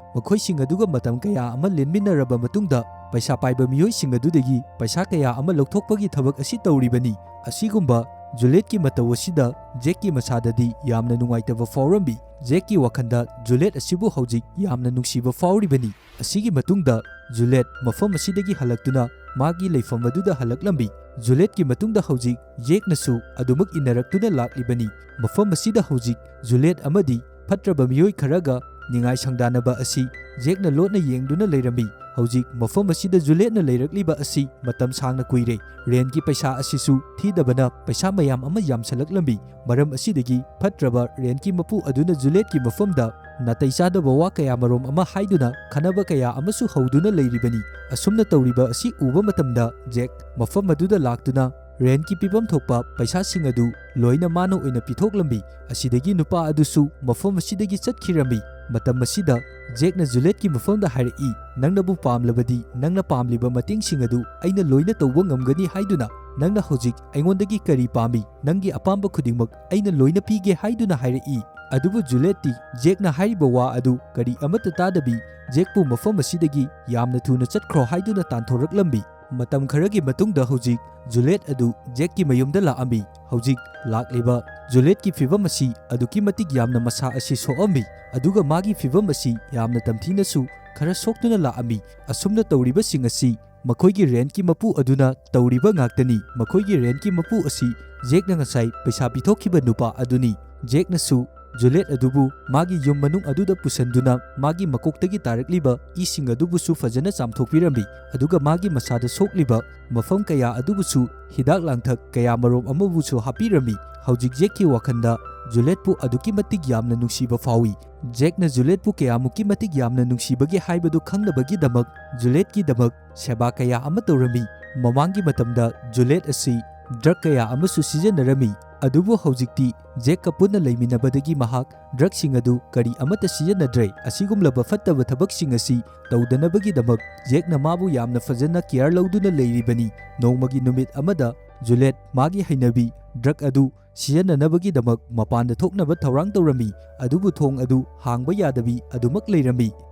ꯃꯈꯣꯏꯁꯤꯡ ꯑꯗꯨꯒ ꯃꯇꯝ ꯀꯌꯥ ꯑꯃ ꯂꯦꯟꯃꯤꯟꯅꯔꯕ ꯃꯇꯨꯡꯗ ꯄꯩꯁꯥ ꯄꯥꯏꯕ ꯃꯤꯑꯣꯏꯁꯤꯡ ꯑꯗꯨꯗꯒꯤ ꯄꯩꯁꯥ ꯀꯌꯥ ꯑꯃ ꯂꯧꯊꯣꯛꯄꯒꯤ ꯊꯕꯛ ꯑꯁꯤ ꯇꯧꯔꯤꯕꯅꯤ꯫ ꯑꯁꯤꯒꯨꯝꯕ ꯖꯨꯂꯦꯠꯀꯤ ꯃꯇꯧ ꯑꯁꯤꯗ ꯖꯦꯛꯀꯤ ꯃꯁꯥꯗꯗꯤ ꯌꯥꯝꯅ ꯅꯨꯡꯉꯥꯏꯇꯕ ꯐꯥꯎꯔꯝꯃꯤ꯫ ꯖꯦꯛꯀꯤ ꯋꯥꯈꯜꯗ ꯖꯨꯂꯦꯠ ꯑꯁꯤꯕꯨ ꯍꯧꯖꯤꯛ ꯌꯥꯝꯅ ꯅꯨꯡꯁꯤꯕ ꯐꯥꯎꯔꯤꯕꯅꯤ꯫ ꯑꯁꯤꯒꯤ ꯃꯇꯨꯡꯗ ꯖꯨꯂꯦꯠ ꯃꯐꯝ ꯑꯁꯤꯗꯒꯤ ꯍꯜꯂꯛꯇꯨꯅ ꯃꯥꯒꯤ ꯂꯩꯐꯝ ꯑꯗꯨꯗ ꯍꯜꯂꯛꯂꯝꯃꯤ꯫ ꯖꯨꯂꯦꯠꯀꯤ ꯃꯇꯨꯡꯗ ꯍꯧꯖꯤꯛ ꯖꯦꯛꯅꯁꯨ ꯑꯗꯨꯃꯛ ꯏꯟꯅꯔꯛꯇꯨꯅ ꯂꯥꯛꯂꯤꯕꯅꯤ꯫ ꯃꯐꯝ ꯑꯁꯤꯗ ꯍꯧꯖꯤꯛ ꯖꯨꯂꯦꯠ ꯑꯃꯗꯤ ꯐꯠꯇ꯭ꯔꯕ ꯃꯤꯑꯣꯏ ꯈꯔꯒ ꯅꯤꯡꯉꯥꯏ ꯁꯪꯗꯥꯅꯕ ꯑꯁꯤ ꯖꯦꯛꯅ ꯂꯣꯠꯅ ꯌꯦꯡꯗꯨꯅ ꯂꯩꯔꯝꯃꯤ꯫ ꯍꯧꯖꯤꯛ ꯃꯐꯝ ꯑꯁꯤꯗ ꯖꯨꯂꯦꯠꯅ ꯂꯩꯔꯛꯂꯤꯕ ꯑꯁꯤ ꯃꯇꯝ ꯁꯥꯡꯅ ꯀꯨꯏꯔꯦ꯫ ꯔꯦꯟꯠꯀꯤ ꯄꯩꯁꯥ ꯑꯁꯤꯁꯨ ꯊꯤꯗꯕꯅ ꯄꯩꯁꯥ ꯃꯌꯥꯝ ꯑꯃ ꯌꯥꯝꯁꯜꯂꯛꯂꯝꯃꯤ꯫ ꯃꯔꯝ ꯑꯁꯤꯗꯒꯤ ꯐꯠꯇ꯭ꯔꯕ ꯔꯦꯟꯠꯀꯤ ꯃꯄꯨ ꯑꯗꯨꯅ ꯖꯨꯂꯦꯠꯀꯤ ꯃꯐꯝꯗ ꯅꯥꯇꯩ ꯆꯥꯗꯕ ꯋꯥ ꯀꯌꯥ ꯃꯔꯣꯝ ꯑꯃ ꯍꯥꯏꯗꯨꯅ ꯈꯟꯅꯕ ꯀꯌꯥ ꯑꯃꯁꯨ ꯍꯧꯗꯨꯅ ꯂꯩꯔꯤꯕꯅꯤ꯫ ꯑꯁꯨꯝꯅ ꯇꯧꯔꯤꯕ ꯑꯁꯤ ꯎꯕ ꯃꯇꯝꯗ ꯖꯦꯛ ꯃꯐꯝ ꯑꯗꯨꯗ ꯂꯥꯛꯇꯨꯅ ꯔꯦꯟꯠꯀꯤ ꯄꯤꯐꯝ ꯊꯣꯛꯄ ꯄꯩꯁꯥꯁꯤꯡ ꯑꯗꯨ ꯂꯣꯏꯅ ꯃꯥꯅ ꯑꯣꯏꯅ ꯄꯤꯊꯣꯛꯂꯝꯃꯤ꯫ ꯑꯁꯤꯗꯒꯤ ꯅꯨꯄꯥ ꯑꯗꯨꯁꯨ ꯃꯐꯝ ꯑꯁꯤꯗꯒꯤ ꯆꯠꯈꯤꯔꯝꯃꯤ꯫ ꯃꯇꯝ ꯑꯁꯤꯗ ꯖꯦꯛꯅ ꯖꯨꯂꯦꯠꯀꯤ ꯃꯐꯝꯗ ꯍꯥꯏꯔꯛꯏ, "ꯅꯪꯅꯕꯨ ꯄꯥꯝꯂꯕꯗꯤ ꯅꯪꯅ ꯄꯥꯝꯂꯤꯕ ꯃꯇꯦꯡꯁꯤꯡ ꯑꯗꯨ ꯑꯩꯅ ꯂꯣꯏꯅ ꯇꯧꯕ ꯉꯝꯒꯅꯤ ꯍꯥꯏꯗꯨꯅ ꯅꯪꯅ ꯍꯧꯖꯤꯛ ꯑꯩꯉꯣꯟꯗꯒꯤ ꯀꯔꯤ ꯄꯥꯝꯃꯤ? ꯅꯪꯒꯤ ꯑꯄꯥꯝꯕ ꯈꯨꯗꯤꯡꯃꯛ ꯑꯩꯅ ꯂꯣꯏꯅ ꯄꯤꯒꯦ" ꯍꯥꯏꯗꯨꯅ ꯍꯥꯏꯔꯛꯏ꯫ ꯑꯗꯨꯕꯨ ꯖꯨꯂꯦꯠꯇꯤ ꯖꯦꯛꯅ ꯍꯥꯏꯔꯤꯕ ꯋꯥ ꯑꯗꯨ ꯀꯔꯤ ꯑꯃꯠꯇ ꯇꯥꯗꯕꯤ, ꯖꯦꯛꯄꯨ ꯃꯐꯝ ꯑꯁꯤꯗꯒꯤ ꯌꯥꯝꯅ ꯊꯨꯅ ꯆꯠꯈ꯭ꯔꯣ ꯍꯥꯏꯗꯨꯅ ꯇꯥꯟꯊꯣꯔꯛꯂꯝꯃꯤ꯫ ꯃꯇꯝ ꯈꯔꯒꯤ ꯃꯇꯨꯡꯗ ꯍꯧꯖꯤꯛ ꯖꯨꯂꯦꯠ ꯑꯗꯨ ꯖꯦꯛꯀꯤ ꯃꯌꯨꯝꯗ ꯂꯥꯛꯑꯝꯃꯤ꯫ ꯍꯧꯖꯤꯛ ꯂꯥꯛꯂꯤꯕ ꯖꯨꯂꯦꯠꯀꯤ ꯐꯤꯚꯝ ꯑꯁꯤ ꯑꯗꯨꯛꯀꯤ ꯃꯇꯤꯛ ꯌꯥꯝꯅ ꯃꯁꯥ ꯑꯁꯤ ꯁꯣꯛꯑꯝꯃꯤ, ꯑꯗꯨꯒ ꯃꯥꯒꯤ ꯐꯤꯚꯝ ꯑꯁꯤ ꯌꯥꯝꯅ ꯇꯝꯊꯤꯅꯁꯨ ꯈꯔ ꯁꯣꯛꯇꯨꯅ ꯂꯥꯛꯑꯝꯃꯤ꯫ ꯑꯁꯨꯝꯅ ꯇꯧꯔꯤꯕꯁꯤꯡ ꯑꯁꯤ ꯃꯈꯣꯏꯒꯤ ꯔꯦꯟꯠꯀꯤ ꯃꯄꯨ ꯑꯗꯨꯅ ꯇꯧꯔꯤꯕ ꯉꯥꯛꯇꯅꯤ꯫ ꯃꯈꯣꯏꯒꯤ ꯔꯦꯟꯠꯀꯤ ꯃꯄꯨ ꯑꯁꯤ ꯖꯦꯛꯅ ꯉꯁꯥꯏ ꯄꯩꯁꯥ ꯄꯤꯊꯣꯛꯈꯤꯕ ꯅꯨꯄꯥ ꯑꯗꯨꯅꯤ꯫ ꯖꯦꯛꯅꯁꯨ ꯖꯨꯂꯦꯠ ꯑꯗꯨꯕꯨ ꯃꯥꯒꯤ ꯌꯨꯝ ꯃꯅꯨꯡ ꯑꯗꯨꯗ ꯄꯨꯁꯟꯗꯨꯅ ꯃꯥꯒꯤ ꯃꯀꯣꯛꯇꯒꯤ ꯇꯥꯔꯛꯂꯤꯕ ꯏꯁꯤꯡ ꯑꯗꯨꯕꯨꯁꯨ ꯐꯖꯅ ꯆꯥꯝꯊꯣꯛꯄꯤꯔꯝꯃꯤ, ꯑꯗꯨꯒ ꯃꯥꯒꯤ ꯃꯁꯥꯗ ꯁꯣꯛꯂꯤꯕ ꯃꯐꯝ ꯀꯌꯥ ꯑꯗꯨꯕꯨꯁꯨ ꯍꯤꯗꯥꯛ ꯂꯥꯡꯊꯛ ꯀꯌꯥ ꯃꯔꯨꯝ ꯑꯃꯕꯨꯁꯨ ꯍꯥꯞꯄꯤꯔꯝꯃꯤ꯫ ꯍꯧꯖꯤꯛ ꯖꯦꯛꯀꯤ ꯋꯥꯈꯜꯗ ꯖꯨꯂꯦꯠꯄꯨ ꯑꯗꯨꯛꯀꯤ ꯃꯇꯤꯛ ꯌꯥꯝꯅ ꯅꯨꯡꯁꯤꯕ ꯐꯥꯎꯏ꯫ ꯖꯦꯛꯅ ꯖꯨꯂꯦꯠꯄꯨ ꯀꯌꯥꯃꯨꯛꯀꯤ ꯃꯇꯤꯛ ꯌꯥꯝꯅ ꯅꯨꯡꯁꯤꯕꯒꯦ ꯍꯥꯏꯕꯗꯨ ꯈꯪꯅꯕꯒꯤꯗꯃꯛ ꯖꯨꯂꯦꯠꯀꯤꯗꯃꯛ ꯁꯦꯕꯥ ꯀꯌꯥ ꯑꯃ ꯇꯧꯔꯝꯃꯤ꯫ ꯃꯃꯥꯡꯒꯤ ꯃꯇꯝꯗ ꯖꯨꯂꯦꯠ ꯑꯁꯤ ꯗ꯭ꯔꯒ ꯀꯌꯥ ꯑꯃꯁꯨ ꯁꯤꯖꯤꯟꯅꯔꯝꯃꯤ, ꯑꯗꯨꯕꯨ ꯍꯧꯖꯤꯛꯇꯤ ꯖꯦꯛꯀ ꯄꯨꯟꯅ ꯂꯩꯃꯤꯟꯅꯕꯗꯒꯤ ꯃꯍꯥꯛ ꯗ꯭ꯔꯒꯁꯤꯡ ꯑꯗꯨ ꯀꯔꯤ ꯑꯃꯠꯇ ꯁꯤꯖꯤꯟꯅꯗ꯭ꯔꯦ꯫ ꯑꯁꯤꯒꯨꯝꯂꯕ ꯐꯠꯇꯕ ꯊꯕꯛꯁꯤꯡ ꯑꯁꯤ ꯇꯧꯗꯅꯕꯒꯤꯗꯃꯛ ꯖꯦꯛꯅ ꯃꯥꯕꯨ ꯌꯥꯝꯅ ꯐꯖꯅ ꯀꯤꯌꯔ ꯂꯧꯗꯨꯅ ꯂꯩꯔꯤꯕꯅꯤ꯫ ꯅꯣꯡꯃꯒꯤ ꯅꯨꯃꯤꯠ ꯑꯃꯗ ꯖꯨꯂꯦꯠ ꯃꯥꯒꯤ ꯍꯩꯅꯕꯤ ꯗ꯭ꯔꯒ ꯑꯗꯨ ꯁꯤꯖꯤꯟꯅꯅꯕꯒꯤꯗꯃꯛ ꯃꯄꯥꯟꯗ ꯊꯣꯛꯅꯕ ꯊꯧꯔꯥꯡ ꯇꯧꯔꯝꯃꯤ, ꯑꯗꯨꯕꯨ ꯊꯣꯡ ꯑꯗꯨ ꯍꯥꯡꯕ ꯌꯥꯗꯕꯤ ꯑꯗꯨꯃꯛ ꯂꯩꯔꯝꯃꯤ꯫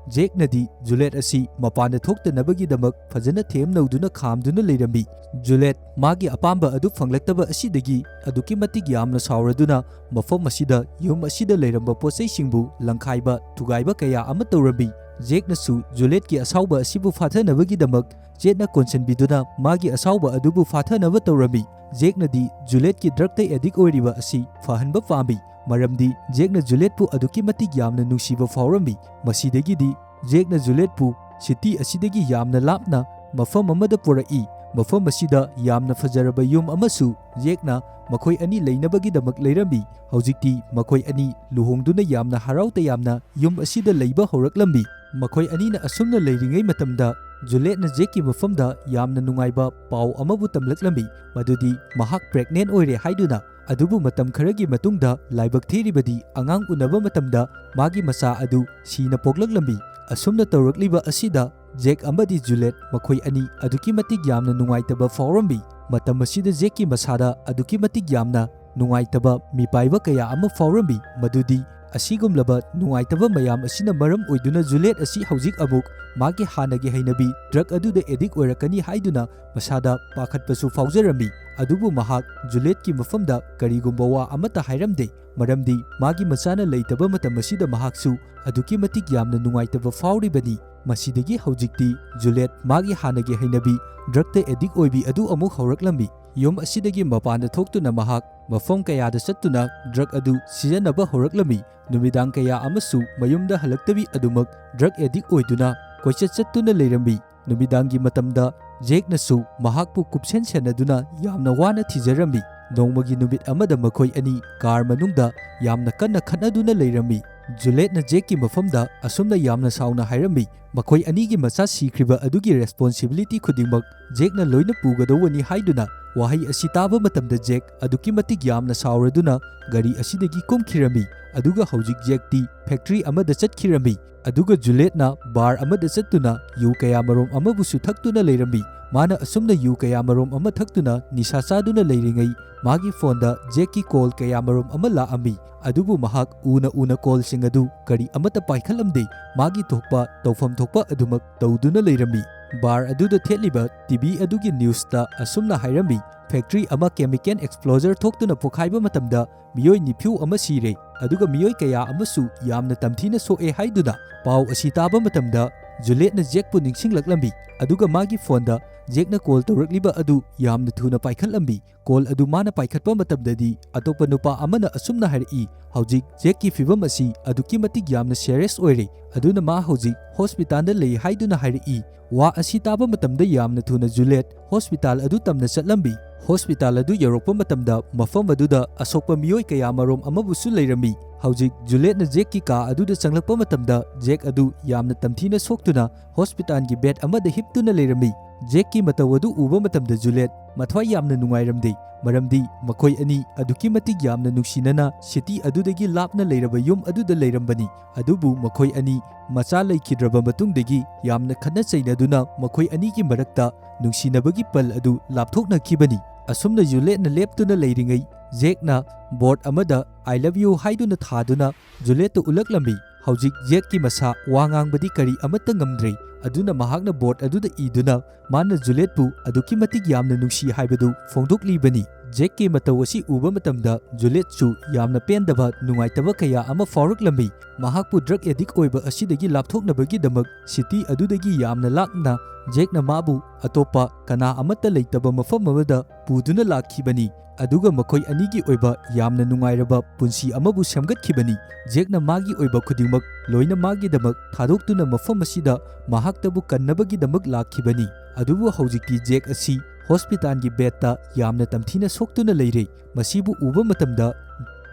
ꯖꯦꯛꯅꯗꯤ ꯖꯨꯂꯦꯠ ꯑꯁꯤ ꯃꯄꯥꯟꯗ ꯊꯣꯛꯇꯅꯕꯒꯤꯗꯃꯛ ꯐꯖꯅ ꯊꯦꯝꯅꯧꯗꯨꯅ ꯈꯥꯝꯗꯨꯅ ꯂꯩꯔꯝꯃꯤ꯫ ꯖꯨꯂꯦꯠ ꯃꯥꯒꯤ ꯑꯄꯥꯝꯕ ꯑꯗꯨ ꯐꯪꯂꯛꯇꯕ ꯑꯁꯤꯗꯒꯤ ꯑꯗꯨꯛꯀꯤ ꯃꯇꯤꯛ ꯌꯥꯝꯅ ꯁꯥꯎꯔꯗꯨꯅ ꯃꯐꯝ ꯑꯁꯤꯗ, ꯌꯨꯝ ꯑꯁꯤꯗ ꯂꯩꯔꯝꯕ ꯄꯣꯠꯆꯩꯁꯤꯡꯕꯨ ꯂꯪꯈꯥꯏꯕ ꯊꯨꯒꯥꯏꯕ ꯀꯌꯥ ꯑꯃ ꯇꯧꯔꯝꯃꯤ꯫ ꯖꯦꯛꯅꯁꯨ ꯖꯨꯂꯦꯠꯀꯤ ꯑꯁꯥꯎꯕ ꯑꯁꯤꯕꯨ ꯐꯥꯊꯅꯕꯒꯤꯗꯃꯛ ꯖꯦꯛꯅ ꯀꯣꯟꯁꯤꯟꯕꯤꯗꯨꯅ ꯃꯥꯒꯤ ꯑꯁꯥꯎꯕ ꯑꯗꯨꯕꯨ ꯐꯥꯊꯅꯕ ꯇꯧꯔꯝꯃꯤ꯫ ꯖꯦꯛꯅꯗꯤ ꯖꯨꯂꯦꯠꯀꯤ ꯗ꯭ꯔꯒꯇ ꯑꯦꯗꯤꯛ ꯑꯣꯏꯔꯤꯕ ꯑꯁꯤ ꯐꯍꯟꯕ ꯄꯥꯝꯃꯤ, ꯃꯔꯝꯗꯤ ꯖꯦꯛꯅ ꯖꯨꯂꯦꯠꯄꯨ ꯑꯗꯨꯛꯀꯤ ꯃꯇꯤꯛ ꯌꯥꯝꯅ ꯅꯨꯡꯁꯤꯕ ꯐꯥꯎꯔꯝꯃꯤ꯫ ꯃꯁꯤꯗꯒꯤꯗꯤ ꯖꯦꯛꯅ ꯖꯨꯂꯦꯠꯄꯨ ꯁꯤꯇꯤ ꯑꯁꯤꯗꯒꯤ ꯌꯥꯝꯅ ꯂꯥꯞꯅ ꯃꯐꯝ ꯑꯃꯗ ꯄꯨꯔꯛꯏ꯫ ꯃꯐꯝ ꯑꯁꯤꯗ ꯌꯥꯝꯅ ꯐꯖꯔꯕ ꯌꯨꯝ ꯑꯃꯁꯨ ꯖꯦꯛꯅ ꯃꯈꯣꯏ ꯑꯅꯤ ꯂꯩꯅꯕꯒꯤꯗꯃꯛ ꯂꯩꯔꯝꯃꯤ꯫ ꯍꯧꯖꯤꯛꯇꯤ ꯃꯈꯣꯏ ꯑꯅꯤ ꯂꯨꯍꯣꯡꯗꯨꯅ ꯌꯥꯝꯅ ꯍꯔꯥꯎ ꯇꯌꯥꯝꯅ ꯌꯨꯝ ꯑꯁꯤꯗ ꯂꯩꯕ ꯍꯧꯔꯛꯂꯝꯃꯤ꯫ ꯃꯈꯣꯏ ꯑꯅꯤꯅ ꯑꯁꯨꯝꯅ ꯂꯩꯔꯤꯉꯩ ꯃꯇꯝꯗ ꯖꯨꯂꯦꯠꯅ ꯖꯦꯛꯀꯤ ꯃꯐꯝꯗ ꯌꯥꯝꯅ ꯅꯨꯡꯉꯥꯏꯕ ꯄꯥꯎ ꯑꯃꯕꯨ ꯇꯝꯂꯛꯂꯝꯃꯤ, ꯃꯗꯨꯗꯤ ꯃꯍꯥꯛ ꯄ꯭ꯔꯦꯒꯅꯦꯟ ꯑꯣꯏꯔꯦ ꯍꯥꯏꯗꯨꯅ꯫ ꯑꯗꯨꯕꯨ ꯃꯇꯝ ꯈꯔꯒꯤ ꯃꯇꯨꯡꯗ ꯂꯥꯏꯕꯛ ꯊꯤꯔꯤꯕꯗꯤ ꯑꯉꯥꯡ ꯎꯅꯕ ꯃꯇꯝꯗ ꯃꯥꯒꯤ ꯃꯆꯥ ꯑꯗꯨ ꯁꯤꯅ ꯄꯣꯛꯂꯛꯂꯝꯃꯤ꯫ ꯑꯁꯨꯝꯅ ꯇꯧꯔꯛꯂꯤꯕ ꯑꯁꯤꯗ ꯖꯦꯛ ꯑꯃꯗꯤ ꯖꯨꯂꯦꯠ ꯃꯈꯣꯏ ꯑꯅꯤ ꯑꯗꯨꯛꯀꯤ ꯃꯇꯤꯛ ꯌꯥꯝꯅ ꯅꯨꯡꯉꯥꯏꯇꯕ ꯐꯥꯎꯔꯝꯃꯤ꯫ ꯃꯇꯝ ꯑꯁꯤꯗ ꯖꯦꯛꯀꯤ ꯃꯁꯥꯗ ꯑꯗꯨꯛꯀꯤ ꯃꯇꯤꯛ ꯌꯥꯝꯅ ꯅꯨꯡꯉꯥꯏꯇꯕ ꯃꯤꯄꯥꯏꯕ ꯀꯌꯥ ꯑꯃ ꯐꯥꯎꯔꯝꯃꯤ, ꯃꯗꯨꯗꯤ ꯑꯁꯤꯒꯨꯝꯂꯕ ꯅꯨꯡꯉꯥꯏꯇꯕ ꯃꯌꯥꯝ ꯑꯁꯤꯅ ꯃꯔꯝ ꯑꯣꯏꯗꯨꯅ ꯖꯨꯂꯦꯠ ꯑꯁꯤ ꯍꯧꯖꯤꯛ ꯑꯃꯨꯛ ꯃꯥꯒꯤ ꯍꯥꯟꯅꯒꯤ ꯍꯩꯅꯕꯤ ꯗ꯭ꯔꯒ ꯑꯗꯨꯗ ꯑꯦꯗꯤꯛ ꯑꯣꯏꯔꯛꯀꯅꯤ ꯍꯥꯏꯗꯨꯅ ꯃꯁꯥꯗ ꯄꯥꯈꯠꯄꯁꯨ ꯐꯥꯎꯖꯔꯝꯃꯤ꯫ ꯑꯗꯨꯕꯨ ꯃꯍꯥꯛ ꯖꯨꯂꯦꯠꯀꯤ ꯃꯐꯝꯗ ꯀꯔꯤꯒꯨꯝꯕ ꯋꯥ ꯑꯃꯠꯇ ꯍꯥꯏꯔꯝꯗꯦ, ꯃꯔꯝꯗꯤ ꯃꯥꯒꯤ ꯃꯆꯥꯅ ꯂꯩꯇꯕ ꯃꯇꯝ ꯑꯁꯤꯗ ꯃꯍꯥꯛꯁꯨ ꯑꯗꯨꯛꯀꯤ ꯃꯇꯤꯛ ꯌꯥꯝꯅ ꯅꯨꯡꯉꯥꯏꯇꯕ ꯐꯥꯎꯔꯤꯕꯅꯤ꯫ ꯃꯁꯤꯗꯒꯤ ꯍꯧꯖꯤꯛꯇꯤ ꯖꯨꯂꯦꯠ ꯃꯥꯒꯤ ꯍꯥꯟꯅꯒꯤ ꯍꯩꯅꯕꯤ ꯗ꯭ꯔꯒꯇ ꯑꯦꯗꯤꯛ ꯑꯣꯏꯕꯤ ꯑꯗꯨ ꯑꯃꯨꯛ ꯍꯧꯔꯛꯂꯝꯃꯤ꯫ ꯌꯨꯝ ꯑꯁꯤꯗꯒꯤ ꯃꯄꯥꯟꯗ ꯊꯣꯛꯇꯨꯅ ꯃꯍꯥꯛ ꯃꯐꯝ ꯀꯌꯥꯗ ꯆꯠꯇꯨꯅ ꯗ꯭ꯔꯒ ꯑꯗꯨ ꯁꯤꯖꯤꯟꯅꯕ ꯍꯧꯔꯛꯂꯝꯃꯤ꯫ ꯅꯨꯃꯤꯗꯥꯡ ꯀꯌꯥ ꯑꯃꯁꯨ ꯃꯌꯨꯝꯗ ꯍꯜꯂꯛꯇꯕꯤ ꯑꯗꯨꯃꯛ ꯗ꯭ꯔꯒ ꯑꯦꯗꯤꯛ ꯑꯣꯏꯗꯨꯅ ꯀꯣꯏꯆꯠ ꯆꯠꯇꯨꯅ ꯂꯩꯔꯝꯃꯤ꯫ ꯅꯨꯃꯤꯗꯥꯡꯒꯤ ꯃꯇꯝꯗ ꯖꯦꯛꯅꯁꯨ ꯃꯍꯥꯛꯄꯨ ꯀꯨꯞꯁꯦꯟ ꯁꯦꯟꯅꯗꯨꯅ ꯌꯥꯝꯅ ꯋꯥꯅ ꯊꯤꯖꯔꯝꯃꯤ꯫ ꯅꯣꯡꯃꯒꯤ ꯅꯨꯃꯤꯠ ꯑꯃꯗ ꯃꯈꯣꯏ ꯑꯅꯤ ꯀꯥꯔ ꯃꯅꯨꯡꯗ ꯌꯥꯝꯅ ꯀꯟꯅ ꯈꯠꯅꯗꯨꯅ ꯂꯩꯔꯝꯃꯤ꯫ ꯖꯨꯂꯦꯠꯅ ꯖꯦꯛꯀꯤ ꯃꯐꯝꯗ ꯑꯁꯨꯝꯅ ꯌꯥꯝꯅ ꯁꯥꯎꯅ ꯍꯥꯏꯔꯝꯃꯤ, "ꯃꯈꯣꯏ ꯑꯅꯤꯒꯤ ꯃꯆꯥ ꯁꯤꯈ꯭ꯔꯤꯕ ꯑꯗꯨꯒꯤ ꯔꯦꯁꯄꯣꯟꯁꯤꯕꯤꯂꯤꯇꯤ ꯈꯨꯗꯤꯡꯃꯛ ꯖꯦꯛꯅ ꯂꯣꯏꯅ ꯄꯨꯒꯗꯧꯕꯅꯤ" ꯍꯥꯏꯗꯨꯅ꯫ ꯋꯥꯍꯩ ꯑꯁꯤ ꯇꯥꯕ ꯃꯇꯝꯗ ꯖꯦꯛ ꯑꯗꯨꯛꯀꯤ ꯃꯇꯤꯛ ꯌꯥꯝꯅ ꯁꯥꯎꯔꯗꯨꯅ ꯒꯥꯔꯤ ꯑꯁꯤꯗꯒꯤ ꯀꯨꯝꯈꯤꯔꯝꯃꯤ꯫ ꯑꯗꯨꯒ ꯍꯧꯖꯤꯛ ꯖꯦꯛꯇꯤ ꯐꯦꯛꯇ꯭ꯔꯤ ꯑꯃꯗ ꯆꯠꯈꯤꯔꯝꯃꯤ꯫ ꯑꯗꯨꯒ ꯖꯨꯂꯦꯠꯅ ꯕꯥꯔ ꯑꯃꯗ ꯆꯠꯇꯨꯅ ꯌꯨ ꯀꯌꯥꯃꯔꯣꯝ ꯑꯃꯕꯨꯁꯨ ꯊꯛꯇꯨꯅ ꯂꯩꯔꯝꯃꯤ꯫ ꯃꯥꯅ ꯑꯁꯨꯝꯅ ꯌꯨ ꯀꯌꯥꯃꯔꯣꯝ ꯑꯃ ꯊꯛꯇꯨꯅ ꯅꯤꯁꯥ ꯆꯥꯗꯨꯅ ꯂꯩꯔꯤꯉꯩ, ꯃꯥꯒꯤ ꯐꯣꯟꯗ ꯖꯦꯛꯀꯤ ꯀꯣꯜ ꯀꯌꯥꯃꯔꯣꯝ ꯑꯃ ꯂꯥꯛꯑꯝꯃꯤ꯫ ꯑꯗꯨꯕꯨ ꯃꯍꯥꯛ ꯎꯅ ꯎꯅ ꯀꯣꯜꯁꯤꯡ ꯑꯗꯨ ꯀꯔꯤ ꯑꯃꯠꯇ ꯄꯥꯏꯈꯠꯂꯝꯗꯦ꯫ ꯃꯥꯒꯤ ꯊꯣꯛꯄ ꯇꯧꯐꯝ ꯊꯣꯛꯄ ꯑꯗꯨꯃꯛ ꯇꯧꯗꯨꯅ ꯂꯩꯔꯝꯃꯤ꯫ ꯕꯥꯔ ꯑꯗꯨꯗ ꯊꯦꯠꯂꯤꯕ ꯇꯤ ꯚꯤ ꯑꯗꯨꯒꯤ ꯅ꯭ꯌꯨꯁꯇ ꯑꯁꯨꯝꯅ ꯍꯥꯏꯔꯝꯃꯤ, "ꯐꯦꯛꯇ꯭ꯔꯤ ꯑꯃ ꯀꯦꯃꯤꯀꯦꯜ ꯑꯦꯛꯁꯄ꯭ꯂꯣꯖꯔ ꯊꯣꯛꯇꯨꯅ ꯄꯣꯈꯥꯏꯕ ꯃꯇꯝꯗ ꯃꯤꯑꯣꯏ ꯅꯤꯐꯨ ꯑꯃ ꯁꯤꯔꯦ, ꯑꯗꯨꯒ ꯃꯤꯑꯣꯏ ꯀꯌꯥ ꯑꯃꯁꯨ ꯌꯥꯝꯅ ꯇꯝꯊꯤꯅ ꯁꯣꯛꯑꯦ" ꯍꯥꯏꯗꯨꯅ꯫ ꯄꯥꯎ ꯑꯁꯤ ꯇꯥꯕ ꯃꯇꯝꯗ ꯖꯨꯂꯦꯠꯅ ꯖꯦꯛꯄꯨ ꯅꯤꯡꯁꯤꯡꯂꯛꯂꯝꯃꯤ, ꯑꯗꯨꯒ ꯃꯥꯒꯤ ꯐꯣꯟꯗ ꯖꯦꯛꯅ ꯀꯣꯜ ꯇꯧꯔꯛꯂꯤꯕ ꯑꯗꯨ ꯌꯥꯝꯅ ꯊꯨꯅ ꯄꯥꯏꯈꯠꯂꯝꯃꯤ꯫ ꯀꯣꯜ ꯑꯗꯨ ꯃꯥꯅ ꯄꯥꯏꯈꯠꯄ ꯃꯇꯝꯗꯗꯤ ꯑꯇꯣꯞꯄ ꯅꯨꯄꯥ ꯑꯃꯅ ꯑꯁꯨꯝꯅ ꯍꯥꯏꯔꯛꯏ, "ꯍꯧꯖꯤꯛ ꯖꯦꯛꯀꯤ ꯐꯤꯚꯝ ꯑꯁꯤ ꯑꯗꯨꯛꯀꯤ ꯃꯇꯤꯛ ꯌꯥꯝꯅ ꯁꯤꯔꯤꯌꯁ ꯑꯣꯏꯔꯦ, ꯑꯗꯨꯅ ꯃꯥ ꯍꯧꯖꯤꯛ ꯍꯣꯁꯄꯤꯇꯥꯜꯗ ꯂꯩ" ꯍꯥꯏꯗꯨꯅ ꯍꯥꯏꯔꯛꯏ꯫ ꯋꯥ ꯑꯁꯤ ꯇꯥꯕ ꯃꯇꯝꯗ ꯌꯥꯝꯅ ꯊꯨꯅ ꯖꯨꯂꯦꯠ ꯍꯣꯁꯄꯤꯇꯥꯜ ꯑꯗꯨ ꯇꯝꯅ ꯆꯠꯂꯝꯃꯤ꯫ ꯍꯣꯁꯄꯤꯇꯥꯜ ꯑꯗꯨ ꯌꯧꯔꯛꯄ ꯃꯇꯝꯗ ꯃꯐꯝ ꯑꯗꯨꯗ ꯑꯁꯣꯛꯄ ꯃꯤꯑꯣꯏ ꯀꯌꯥꯃꯔꯣꯝ ꯑꯃꯕꯨꯁꯨ ꯂꯩꯔꯝꯃꯤ꯫ ꯍꯧꯖꯤꯛ ꯖꯨꯂꯦꯠꯅ ꯖꯦꯛꯀꯤ ꯀꯥ ꯑꯗꯨꯗ ꯆꯪꯂꯛꯄ ꯃꯇꯝꯗ ꯖꯦꯛ ꯑꯗꯨ ꯌꯥꯝꯅ ꯇꯝꯊꯤꯅ ꯁꯣꯛꯇꯨꯅ ꯍꯣꯁꯄꯤꯇꯥꯜꯒꯤ ꯕꯦꯗ ꯑꯃꯗ ꯍꯤꯞꯇꯨꯅ ꯂꯩꯔꯝꯃꯤ꯫ ꯖꯦꯛꯀꯤ ꯃꯇꯧ ꯑꯗꯨ ꯎꯕ ꯃꯇꯝꯗ ꯖꯨꯂꯦꯠ ꯃꯊ꯭ꯋꯥꯏ ꯌꯥꯝꯅ ꯅꯨꯡꯉꯥꯏꯔꯝꯗꯦ, ꯃꯔꯝꯗꯤ ꯃꯈꯣꯏ ꯑꯅꯤ ꯑꯗꯨꯛꯀꯤ ꯃꯇꯤꯛ ꯌꯥꯝꯅ ꯅꯨꯡꯁꯤꯅꯅ ꯁꯤꯇꯤ ꯑꯗꯨꯗꯒꯤ ꯂꯥꯞꯅ ꯂꯩꯔꯕ ꯌꯨꯝ ꯑꯗꯨꯗ ꯂꯩꯔꯝꯕꯅꯤ꯫ ꯑꯗꯨꯕꯨ ꯃꯈꯣꯏ ꯑꯅꯤ ꯃꯆꯥ ꯂꯩꯈꯤꯗ꯭ꯔꯕ ꯃꯇꯨꯡꯗꯒꯤ ꯌꯥꯝꯅ ꯈꯠꯅ ꯆꯩꯅꯗꯨꯅ ꯃꯈꯣꯏ ꯑꯅꯤꯒꯤ ꯃꯔꯛꯇ ꯅꯨꯡꯁꯤꯅꯕꯒꯤ ꯄꯜ ꯑꯗꯨ ꯂꯥꯞꯊꯣꯛꯅꯈꯤꯕꯅꯤ꯫ ꯑꯁꯨꯝꯅ ꯖꯨꯂꯦꯠꯅ ꯂꯦꯞꯇꯨꯅ ꯂꯩꯔꯤꯉꯩ, ꯖꯦꯛꯅ ꯕꯣꯔꯗ ꯑꯃꯗ "I love you" ꯍꯥꯏꯗꯨꯅ ꯊꯥꯗꯨꯅ ꯖꯨꯂꯦꯠꯇ ꯎꯠꯂꯛꯂꯝꯃꯤ꯫ ꯍꯧꯖꯤꯛ ꯖꯦꯛꯀꯤ ꯃꯁꯥ ꯋꯥ ꯉꯥꯡꯕꯗꯤ ꯀꯔꯤ ꯑꯃꯠꯇ ꯉꯝꯗ꯭ꯔꯦ, ꯑꯗꯨꯅ ꯃꯍꯥꯛꯅ ꯕꯣꯔꯗ ꯑꯗꯨꯗ ꯏꯗꯨꯅ ꯃꯥꯅ ꯖꯨꯂꯦꯠꯄꯨ ꯑꯗꯨꯛꯀꯤ ꯃꯇꯤꯛ ꯌꯥꯝꯅ ꯅꯨꯡꯁꯤ ꯍꯥꯏꯕꯗꯨ ꯐꯣꯡꯗꯣꯛꯂꯤꯕꯅꯤ꯫ ꯖꯦꯛꯀꯤ ꯃꯇꯧ ꯑꯁꯤ ꯎꯕ ꯃꯇꯝꯗ ꯖꯨꯂꯦꯠꯁꯨ ꯌꯥꯝꯅ ꯄꯦꯟꯗꯕ, ꯅꯨꯡꯉꯥꯏꯇꯕ ꯀꯌꯥ ꯑꯃ ꯐꯥꯎꯔꯛꯂꯝꯃꯤ꯫ ꯃꯍꯥꯛꯄꯨ ꯗ꯭ꯔꯒ ꯑꯦꯗꯤꯛ ꯑꯣꯏꯕ ꯑꯁꯤꯗꯒꯤ ꯂꯥꯞꯊꯣꯛꯅꯕꯒꯤꯗꯃꯛ ꯁꯤꯇꯤ ꯑꯗꯨꯗꯒꯤ ꯌꯥꯝꯅ ꯂꯥꯞꯅ ꯖꯦꯛꯅ ꯃꯥꯕꯨ ꯑꯇꯣꯞꯄ ꯀꯅꯥ ꯑꯃꯠꯇ ꯂꯩꯇꯕ ꯃꯐꯝ ꯑꯃꯗ ꯄꯨꯗꯨꯅ ꯂꯥꯛꯈꯤꯕꯅꯤ꯫ ꯑꯗꯨꯒ ꯃꯈꯣꯏ ꯑꯅꯤꯒꯤ ꯑꯣꯏꯕ ꯌꯥꯝꯅ ꯅꯨꯡꯉꯥꯏꯔꯕ ꯄꯨꯟꯁꯤ ꯑꯃꯕꯨ ꯁꯦꯝꯒꯠꯈꯤꯕꯅꯤ꯫ ꯖꯦꯛꯅ ꯃꯥꯒꯤ ꯑꯣꯏꯕ ꯈꯨꯗꯤꯡꯃꯛ ꯂꯣꯏꯅ ꯃꯥꯒꯤꯗꯃꯛ ꯊꯥꯗꯣꯛꯇꯨꯅ ꯃꯐꯝ ꯑꯁꯤꯗ ꯃꯍꯥꯛꯇꯕꯨ ꯀꯟꯅꯕꯒꯤꯗꯃꯛ ꯂꯥꯛꯈꯤꯕꯅꯤ꯫ ꯑꯗꯨꯕꯨ ꯍꯧꯖꯤꯛꯇꯤ ꯖꯦꯛ ꯑꯁꯤ ꯍꯣꯁꯄꯤꯇꯥꯜꯒꯤ ꯕꯦꯗꯇ ꯌꯥꯝꯅ ꯇꯝꯊꯤꯅ ꯁꯣꯛꯇꯨꯅ ꯂꯩꯔꯦ꯫ ꯃꯁꯤꯕꯨ ꯎꯕ ꯃꯇꯝꯗ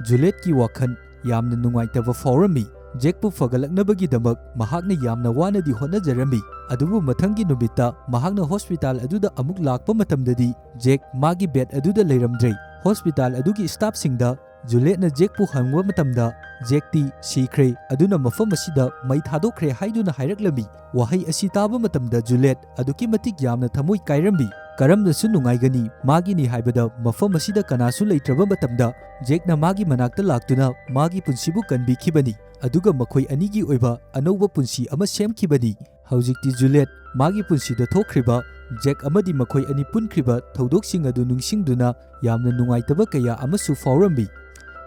ꯖꯨꯂꯦꯠꯀꯤ ꯋꯥꯈꯜ ꯌꯥꯝꯅ ꯅꯨꯡꯉꯥꯏꯇꯕ ꯐꯥꯎꯔꯝꯃꯤ꯫ ꯖꯦꯛꯄꯨ ꯐꯒꯠꯂꯛꯅꯕꯒꯤꯗꯃꯛ ꯃꯍꯥꯛꯅ ꯌꯥꯝꯅ ꯋꯥꯅꯗꯤ ꯍꯣꯠꯅꯖꯔꯝꯃꯤ, ꯑꯗꯨꯕꯨ ꯃꯊꯪꯒꯤ ꯅꯨꯃꯤꯠꯇ ꯃꯍꯥꯛꯅ ꯍꯣꯁꯄꯤꯇꯥꯜ ꯑꯗꯨꯗ ꯑꯃꯨꯛ ꯂꯥꯛꯄ ꯃꯇꯝꯗꯗꯤ ꯖꯦꯛ ꯃꯥꯒꯤ ꯕꯦꯗ ꯑꯗꯨꯗ ꯂꯩꯔꯝꯗ꯭ꯔꯦ꯫ ꯍꯣꯁꯄꯤꯇꯥꯜ ꯑꯗꯨꯒꯤ ꯁ꯭ꯇꯥꯐꯁꯤꯡꯗ ꯖꯨꯂꯦꯠꯅ ꯖꯦꯛꯄꯨ ꯍꯪꯕ ꯃꯇꯝꯗ ꯖꯦꯛꯇꯤ ꯁꯤꯈ꯭ꯔꯦ, ꯑꯗꯨꯅ ꯃꯐꯝ ꯑꯁꯤꯗ ꯃꯩ ꯊꯥꯗꯣꯛꯈ꯭ꯔꯦ ꯍꯥꯏꯗꯨꯅ ꯍꯥꯏꯔꯛꯂꯝꯃꯤ꯫ ꯋꯥꯍꯩ ꯑꯁꯤ ꯇꯥꯕ ꯃꯇꯝꯗ ꯖꯨꯂꯦꯠ ꯑꯗꯨꯛꯀꯤ ꯃꯇꯤꯛ ꯌꯥꯝꯅ ꯊꯃꯣꯏ ꯀꯥꯏꯔꯝꯃꯤ꯫ ꯀꯔꯝꯅꯁꯨ ꯅꯨꯡꯉꯥꯏꯒꯅꯤ? ꯃꯥꯒꯤꯅꯤ ꯍꯥꯏꯕꯗ ꯃꯐꯝ ꯑꯁꯤꯗ ꯀꯅꯥꯁꯨ ꯂꯩꯇ꯭ꯔꯕ ꯃꯇꯝꯗ ꯖꯦꯛꯅ ꯃꯥꯒꯤ ꯃꯅꯥꯛꯇ ꯂꯥꯛꯇꯨꯅ ꯃꯥꯒꯤ ꯄꯨꯟꯁꯤꯕꯨ ꯀꯟꯕꯤꯈꯤꯕꯅꯤ꯫ ꯑꯗꯨꯒ ꯃꯈꯣꯏ ꯑꯅꯤꯒꯤ ꯑꯣꯏꯕ ꯑꯅꯧꯕ ꯄꯨꯟꯁꯤ ꯑꯃ ꯁꯦꯝꯈꯤꯕꯅꯤ꯫ ꯍꯧꯖꯤꯛꯇꯤ ꯖꯨꯂꯦꯠ ꯃꯥꯒꯤ ꯄꯨꯟꯁꯤꯗ ꯊꯣꯛꯈ꯭ꯔꯤꯕ ꯖꯦꯛ ꯑꯃꯗꯤ ꯃꯈꯣꯏ ꯑꯅꯤ ꯄꯨꯟꯈ꯭ꯔꯤꯕ ꯊꯧꯗꯣꯛꯁꯤꯡ ꯑꯗꯨ ꯅꯤꯡꯁꯤꯡꯗꯨꯅ ꯌꯥꯝꯅ ꯅꯨꯡꯉꯥꯏꯇꯕ ꯀꯌꯥ ꯑꯃꯁꯨ ꯐꯥꯎꯔꯝꯃꯤ꯫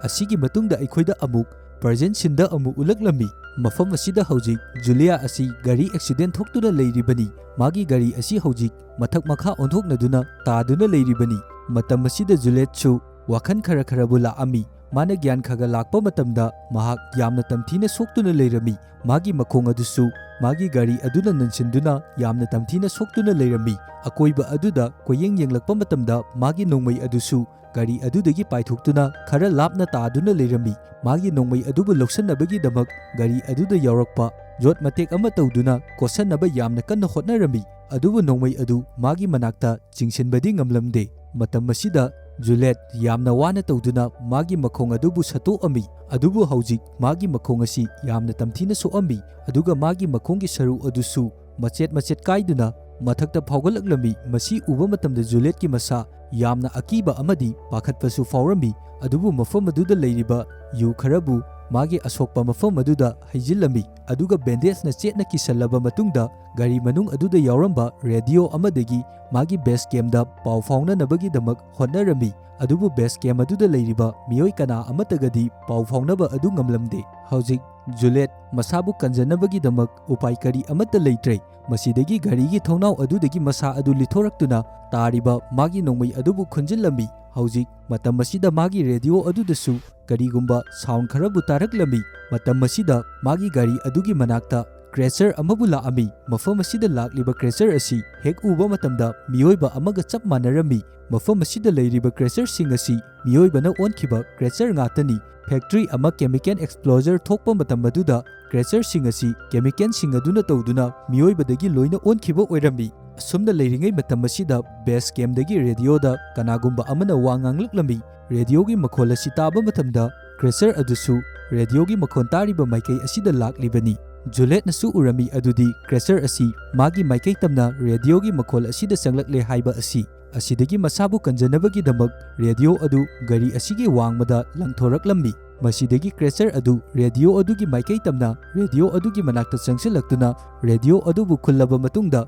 ꯑꯁꯤꯒꯤ ꯃꯇꯨꯡꯗ ꯑꯩꯈꯣꯏꯗ ꯑꯃꯨꯛ ꯄ꯭ꯔꯖꯦꯟ ꯁꯤꯟꯗ ꯑꯃꯨꯛ ꯎꯠꯂꯛꯂꯝꯃꯤ꯫ ꯃꯐꯝ ꯑꯁꯤꯗ ꯍꯧꯖꯤꯛ ꯖꯨꯂꯤꯌꯥ ꯑꯁꯤ ꯒꯥꯔꯤ ꯑꯦꯛꯁꯤꯗꯦꯟ ꯊꯣꯛꯇꯨꯅ ꯂꯩꯔꯤꯕꯅꯤ꯫ ꯃꯥꯒꯤ ꯒꯥꯔꯤ ꯑꯁꯤ ꯍꯧꯖꯤꯛ ꯃꯊꯛ ꯃꯈꯥ ꯑꯣꯟꯊꯣꯛꯅꯗꯨꯅ ꯇꯥꯗꯨꯅ ꯂꯩꯔꯤꯕꯅꯤ꯫ ꯃꯇꯝ ꯑꯁꯤꯗ ꯖꯨꯂꯦꯠꯁꯨ ꯋꯥꯈꯜ ꯈꯔ ꯈꯔꯕꯨ ꯂꯥꯛꯑꯝꯃꯤ꯫ ꯃꯥꯅ ꯒ꯭ꯌꯥꯟ ꯈꯔ ꯂꯥꯛꯄ ꯃꯇꯝꯗ ꯃꯍꯥꯛ ꯌꯥꯝꯅ ꯇꯝꯊꯤꯅ ꯁꯣꯛꯇꯨꯅ ꯂꯩꯔꯝꯃꯤ꯫ ꯃꯥꯒꯤ ꯃꯈꯣꯡ ꯑꯗꯨꯁꯨ ꯃꯥꯒꯤ ꯒꯥꯔꯤ ꯑꯗꯨꯅ ꯅꯟꯁꯤꯟꯗꯨꯅ ꯌꯥꯝꯅ ꯇꯝꯊꯤꯅ ꯁꯣꯛꯇꯨꯅ ꯂꯩꯔꯝꯃꯤ꯫ ꯑꯀꯣꯏꯕ ꯑꯗꯨꯗ ꯀꯣꯏꯌꯦꯡ ꯌꯦꯡꯂꯛꯄ ꯃꯇꯝꯗ ꯃꯥꯒꯤ ꯅꯣꯡꯃꯩ ꯑꯗꯨꯁꯨ ꯒꯥꯔꯤ ꯑꯗꯨꯗꯒꯤ ꯄꯥꯏꯊꯣꯛꯇꯨꯅ ꯈꯔ ꯂꯥꯞꯅ ꯇꯥꯗꯨꯅ ꯂꯩꯔꯝꯃꯤ꯫ ꯃꯥꯒꯤ ꯅꯣꯡꯃꯩ ꯑꯗꯨꯕꯨ ꯂꯧꯁꯤꯟꯅꯕꯒꯤꯗꯃꯛ ꯒꯥꯔꯤ ꯑꯗꯨꯗ ꯌꯥꯎꯔꯛꯄ ꯌꯣꯠ ꯃꯇꯦꯛ ꯑꯃ ꯇꯧꯗꯨꯅ ꯀꯣꯠꯁꯟꯅꯕ ꯌꯥꯝꯅ ꯀꯟꯅ ꯍꯣꯠꯅꯔꯝꯃꯤ, ꯑꯗꯨꯕꯨ ꯅꯣꯡꯃꯩ ꯑꯗꯨ ꯃꯥꯒꯤ ꯃꯅꯥꯛꯇ ꯆꯤꯡꯁꯤꯟꯕꯗꯤ ꯉꯝꯂꯝꯗꯦ꯫ ꯃꯇꯝ ꯑꯁꯤꯗ ꯖꯨꯂꯦꯠ ꯌꯥꯝꯅ ꯋꯥꯅ ꯇꯧꯗꯨꯅ ꯃꯥꯒꯤ ꯃꯈꯣꯡ ꯑꯗꯨꯕꯨ ꯁꯠꯇꯣꯛꯑꯝꯃꯤ, ꯑꯗꯨꯕꯨ ꯍꯧꯖꯤꯛ ꯃꯥꯒꯤ ꯃꯈꯣꯡ ꯑꯁꯤ ꯌꯥꯝꯅ ꯇꯝꯊꯤꯅ ꯁꯣꯛꯑꯝꯃꯤ, ꯑꯗꯨꯒ ꯃꯥꯒꯤ ꯃꯈꯣꯡꯒꯤ ꯁꯔꯨ ꯑꯗꯨꯁꯨ ꯃꯆꯦꯠ ꯃꯆꯦꯠ ꯀꯥꯏꯗꯨꯅ ꯃꯊꯛꯇ ꯐꯥꯎꯒꯠꯂꯛꯂꯝꯃꯤ꯫ ꯃꯁꯤ ꯎꯕ ꯃꯇꯝꯗ ꯖꯨꯂꯦꯠꯀꯤ ꯃꯁꯥ ꯌꯥꯝꯅ ꯑꯀꯤꯕ ꯑꯃꯗꯤ ꯄꯥꯈꯠꯄꯁꯨ ꯐꯥꯎꯔꯝꯃꯤ, ꯑꯗꯨꯕꯨ ꯃꯐꯝ ꯑꯗꯨꯗ ꯂꯩꯔꯤꯕ ꯌꯨ ꯈꯔꯕꯨ ꯃꯥꯒꯤ ꯑꯁꯣꯛꯄ ꯃꯐꯝ ꯑꯗꯨꯗ ꯍꯩꯖꯤꯜꯂꯝꯃꯤ, ꯑꯗꯨꯒ ꯕꯦꯟꯗꯦꯖꯅ ꯆꯦꯠꯅ ꯀꯤꯁꯜꯂꯕ ꯃꯇꯨꯡꯗ ꯒꯥꯔꯤ ꯃꯅꯨꯡ ꯑꯗꯨꯗ ꯌꯥꯎꯔꯝꯕ ꯔꯦꯗꯤꯑꯣ ꯑꯃꯗꯒꯤ ꯃꯥꯒꯤ ꯕꯦꯁ ꯀꯦꯝꯗ ꯄꯥꯎ ꯐꯥꯎꯅꯅꯕꯒꯤꯗꯃꯛ ꯍꯣꯠꯅꯔꯝꯃꯤ꯫ ꯑꯗꯨꯕꯨ ꯕꯦꯁ ꯀꯦꯝ ꯑꯗꯨꯗ ꯂꯩꯔꯤꯕ ꯃꯤꯑꯣꯏ ꯀꯅꯥ ꯑꯃꯠꯇꯒꯗꯤ ꯄꯥꯎ ꯐꯥꯎꯅꯕ ꯑꯗꯨ ꯉꯝꯂꯝꯗꯦ꯫ ꯍꯧꯖꯤꯛ ꯖꯨꯂꯦꯠ ꯃꯁꯥꯕꯨ ꯀꯟꯖꯅꯕꯒꯤꯗꯃꯛ ꯎꯄꯥꯏ ꯀꯔꯤ ꯑꯃꯠꯇ ꯂꯩꯇ꯭ꯔꯦ꯫ ꯃꯁꯤꯗꯒꯤ ꯒꯥꯔꯤꯒꯤ ꯊꯣꯡꯅꯥꯎ ꯑꯗꯨꯗꯒꯤ ꯃꯁꯥ ꯑꯗꯨ ꯂꯤꯊꯣꯔꯛꯇꯨꯅ ꯇꯥꯔꯤꯕ ꯃꯥꯒꯤ ꯅꯣꯡꯃꯩ ꯑꯗꯨꯕꯨ ꯈꯨꯟꯖꯤꯜꯂꯝꯃꯤ꯫ ꯍꯧꯖꯤꯛ ꯃꯇꯝ ꯑꯁꯤꯗ ꯃꯥꯒꯤ ꯔꯦꯗꯤꯑꯣ ꯑꯗꯨꯗꯁꯨ ꯀꯔꯤꯒꯨꯝꯕ ꯁꯥꯎꯟ ꯈꯔꯕꯨ ꯇꯥꯔꯛꯂꯝꯃꯤ꯫ ꯃꯇꯝ ꯑꯁꯤꯗ ꯃꯥꯒꯤ ꯒꯥꯔꯤ ꯑꯗꯨꯒꯤ ꯃꯅꯥꯛꯇ ꯀ꯭ꯔꯦꯆꯔ ꯑꯃꯕꯨ ꯂꯥꯛꯑꯝꯃꯤ꯫ ꯃꯐꯝ ꯑꯁꯤꯗ ꯂꯥꯛꯂꯤꯕ ꯀ꯭ꯔꯦꯆꯔ ꯑꯁꯤ ꯍꯦꯛ ꯎꯕ ꯃꯇꯝꯗ ꯃꯤꯑꯣꯏꯕ ꯑꯃꯒ ꯆꯞ ꯃꯥꯟꯅꯔꯝꯃꯤ꯫ ꯃꯐꯝ ꯑꯁꯤꯗ ꯂꯩꯔꯤꯕ ꯀ꯭ꯔꯦꯆꯔꯁꯤꯡ ꯑꯁꯤ ꯃꯤꯑꯣꯏꯕꯅ ꯑꯣꯟꯈꯤꯕ ꯀ꯭ꯔꯦꯆꯔ ꯉꯥꯛꯇꯅꯤ꯫ ꯐꯦꯛꯇ꯭ꯔꯤ ꯑꯃ ꯀꯦꯃꯤꯀꯦꯜ ꯑꯦꯛꯁꯄ꯭ꯂꯣꯖꯔ ꯊꯣꯛꯄ ꯃꯇꯝ ꯑꯗꯨꯗ ꯀ꯭ꯔꯦꯆꯔꯁꯤꯡ ꯑꯁꯤ ꯀꯦꯃꯤꯀꯦꯜꯁꯤꯡ ꯑꯗꯨꯅ ꯇꯧꯗꯨꯅ ꯃꯤꯑꯣꯏꯕꯗꯒꯤ ꯂꯣꯏꯅ ꯑꯣꯟꯈꯤꯕ ꯑꯣꯏꯔꯝꯃꯤ꯫ ꯑꯁꯨꯝꯅ ꯂꯩꯔꯤꯉꯩ ꯃꯇꯝ ꯑꯁꯤꯗ ꯕꯦꯁ ꯀꯦꯝꯗꯒꯤ ꯔꯦꯗꯤꯑꯣꯗ ꯀꯅꯥꯒꯨꯝꯕ ꯑꯃꯅ ꯋꯥ ꯉꯥꯡꯂꯛꯂꯝꯃꯤ꯫ ꯔꯦꯗꯤꯑꯣꯒꯤ ꯃꯈꯣꯜ ꯑꯁꯤ ꯇꯥꯕ ꯃꯇꯝꯗ ꯀ꯭ꯔꯦꯆꯔ ꯑꯗꯨꯁꯨ ꯔꯦꯗꯤꯑꯣꯒꯤ ꯃꯈꯣꯜ ꯇꯥꯔꯤꯕ ꯃꯥꯏꯀꯩ ꯑꯁꯤꯗ ꯂꯥꯛꯂꯤꯕꯅꯤ꯫ ꯖꯨꯂꯦꯠꯅꯁꯨ ꯎꯔꯝꯃꯤ ꯑꯗꯨꯗꯤ ꯀ꯭ꯔꯦꯆꯔ ꯑꯁꯤ ꯃꯥꯒꯤ ꯃꯥꯏꯀꯩ ꯇꯝꯅ ꯔꯦꯗꯤꯑꯣꯒꯤ ꯃꯈꯣꯜ ꯑꯁꯤꯗ ꯆꯪꯂꯛꯂꯦ ꯍꯥꯏꯕ ꯑꯁꯤ꯫ ꯑꯁꯤꯗꯒꯤ ꯃꯁꯥꯕꯨ ꯀꯟꯖꯅꯕꯒꯤꯗꯃꯛ ꯔꯦꯗꯤꯑꯣ ꯑꯗꯨ ꯒꯥꯔꯤ ꯑꯁꯤꯒꯤ ꯋꯥꯡꯃꯗ ꯂꯪꯊꯣꯔꯛꯂꯝꯃꯤ꯫ ꯃꯁꯤꯗꯒꯤ ꯀ꯭ꯔꯦꯆꯔ ꯑꯗꯨ ꯔꯦꯗꯤꯑꯣ ꯑꯗꯨꯒꯤ ꯃꯥꯏꯀꯩ ꯇꯝꯅ ꯔꯦꯗꯤꯑꯣ ꯑꯗꯨꯒꯤ ꯃꯅꯥꯛꯇ ꯆꯪꯁꯤꯜꯂꯛꯇꯨꯅ ꯔꯦꯗꯤꯑꯣ ꯑꯗꯨꯕꯨ ꯈꯨꯜꯂꯕ ꯃꯇꯨꯡꯗ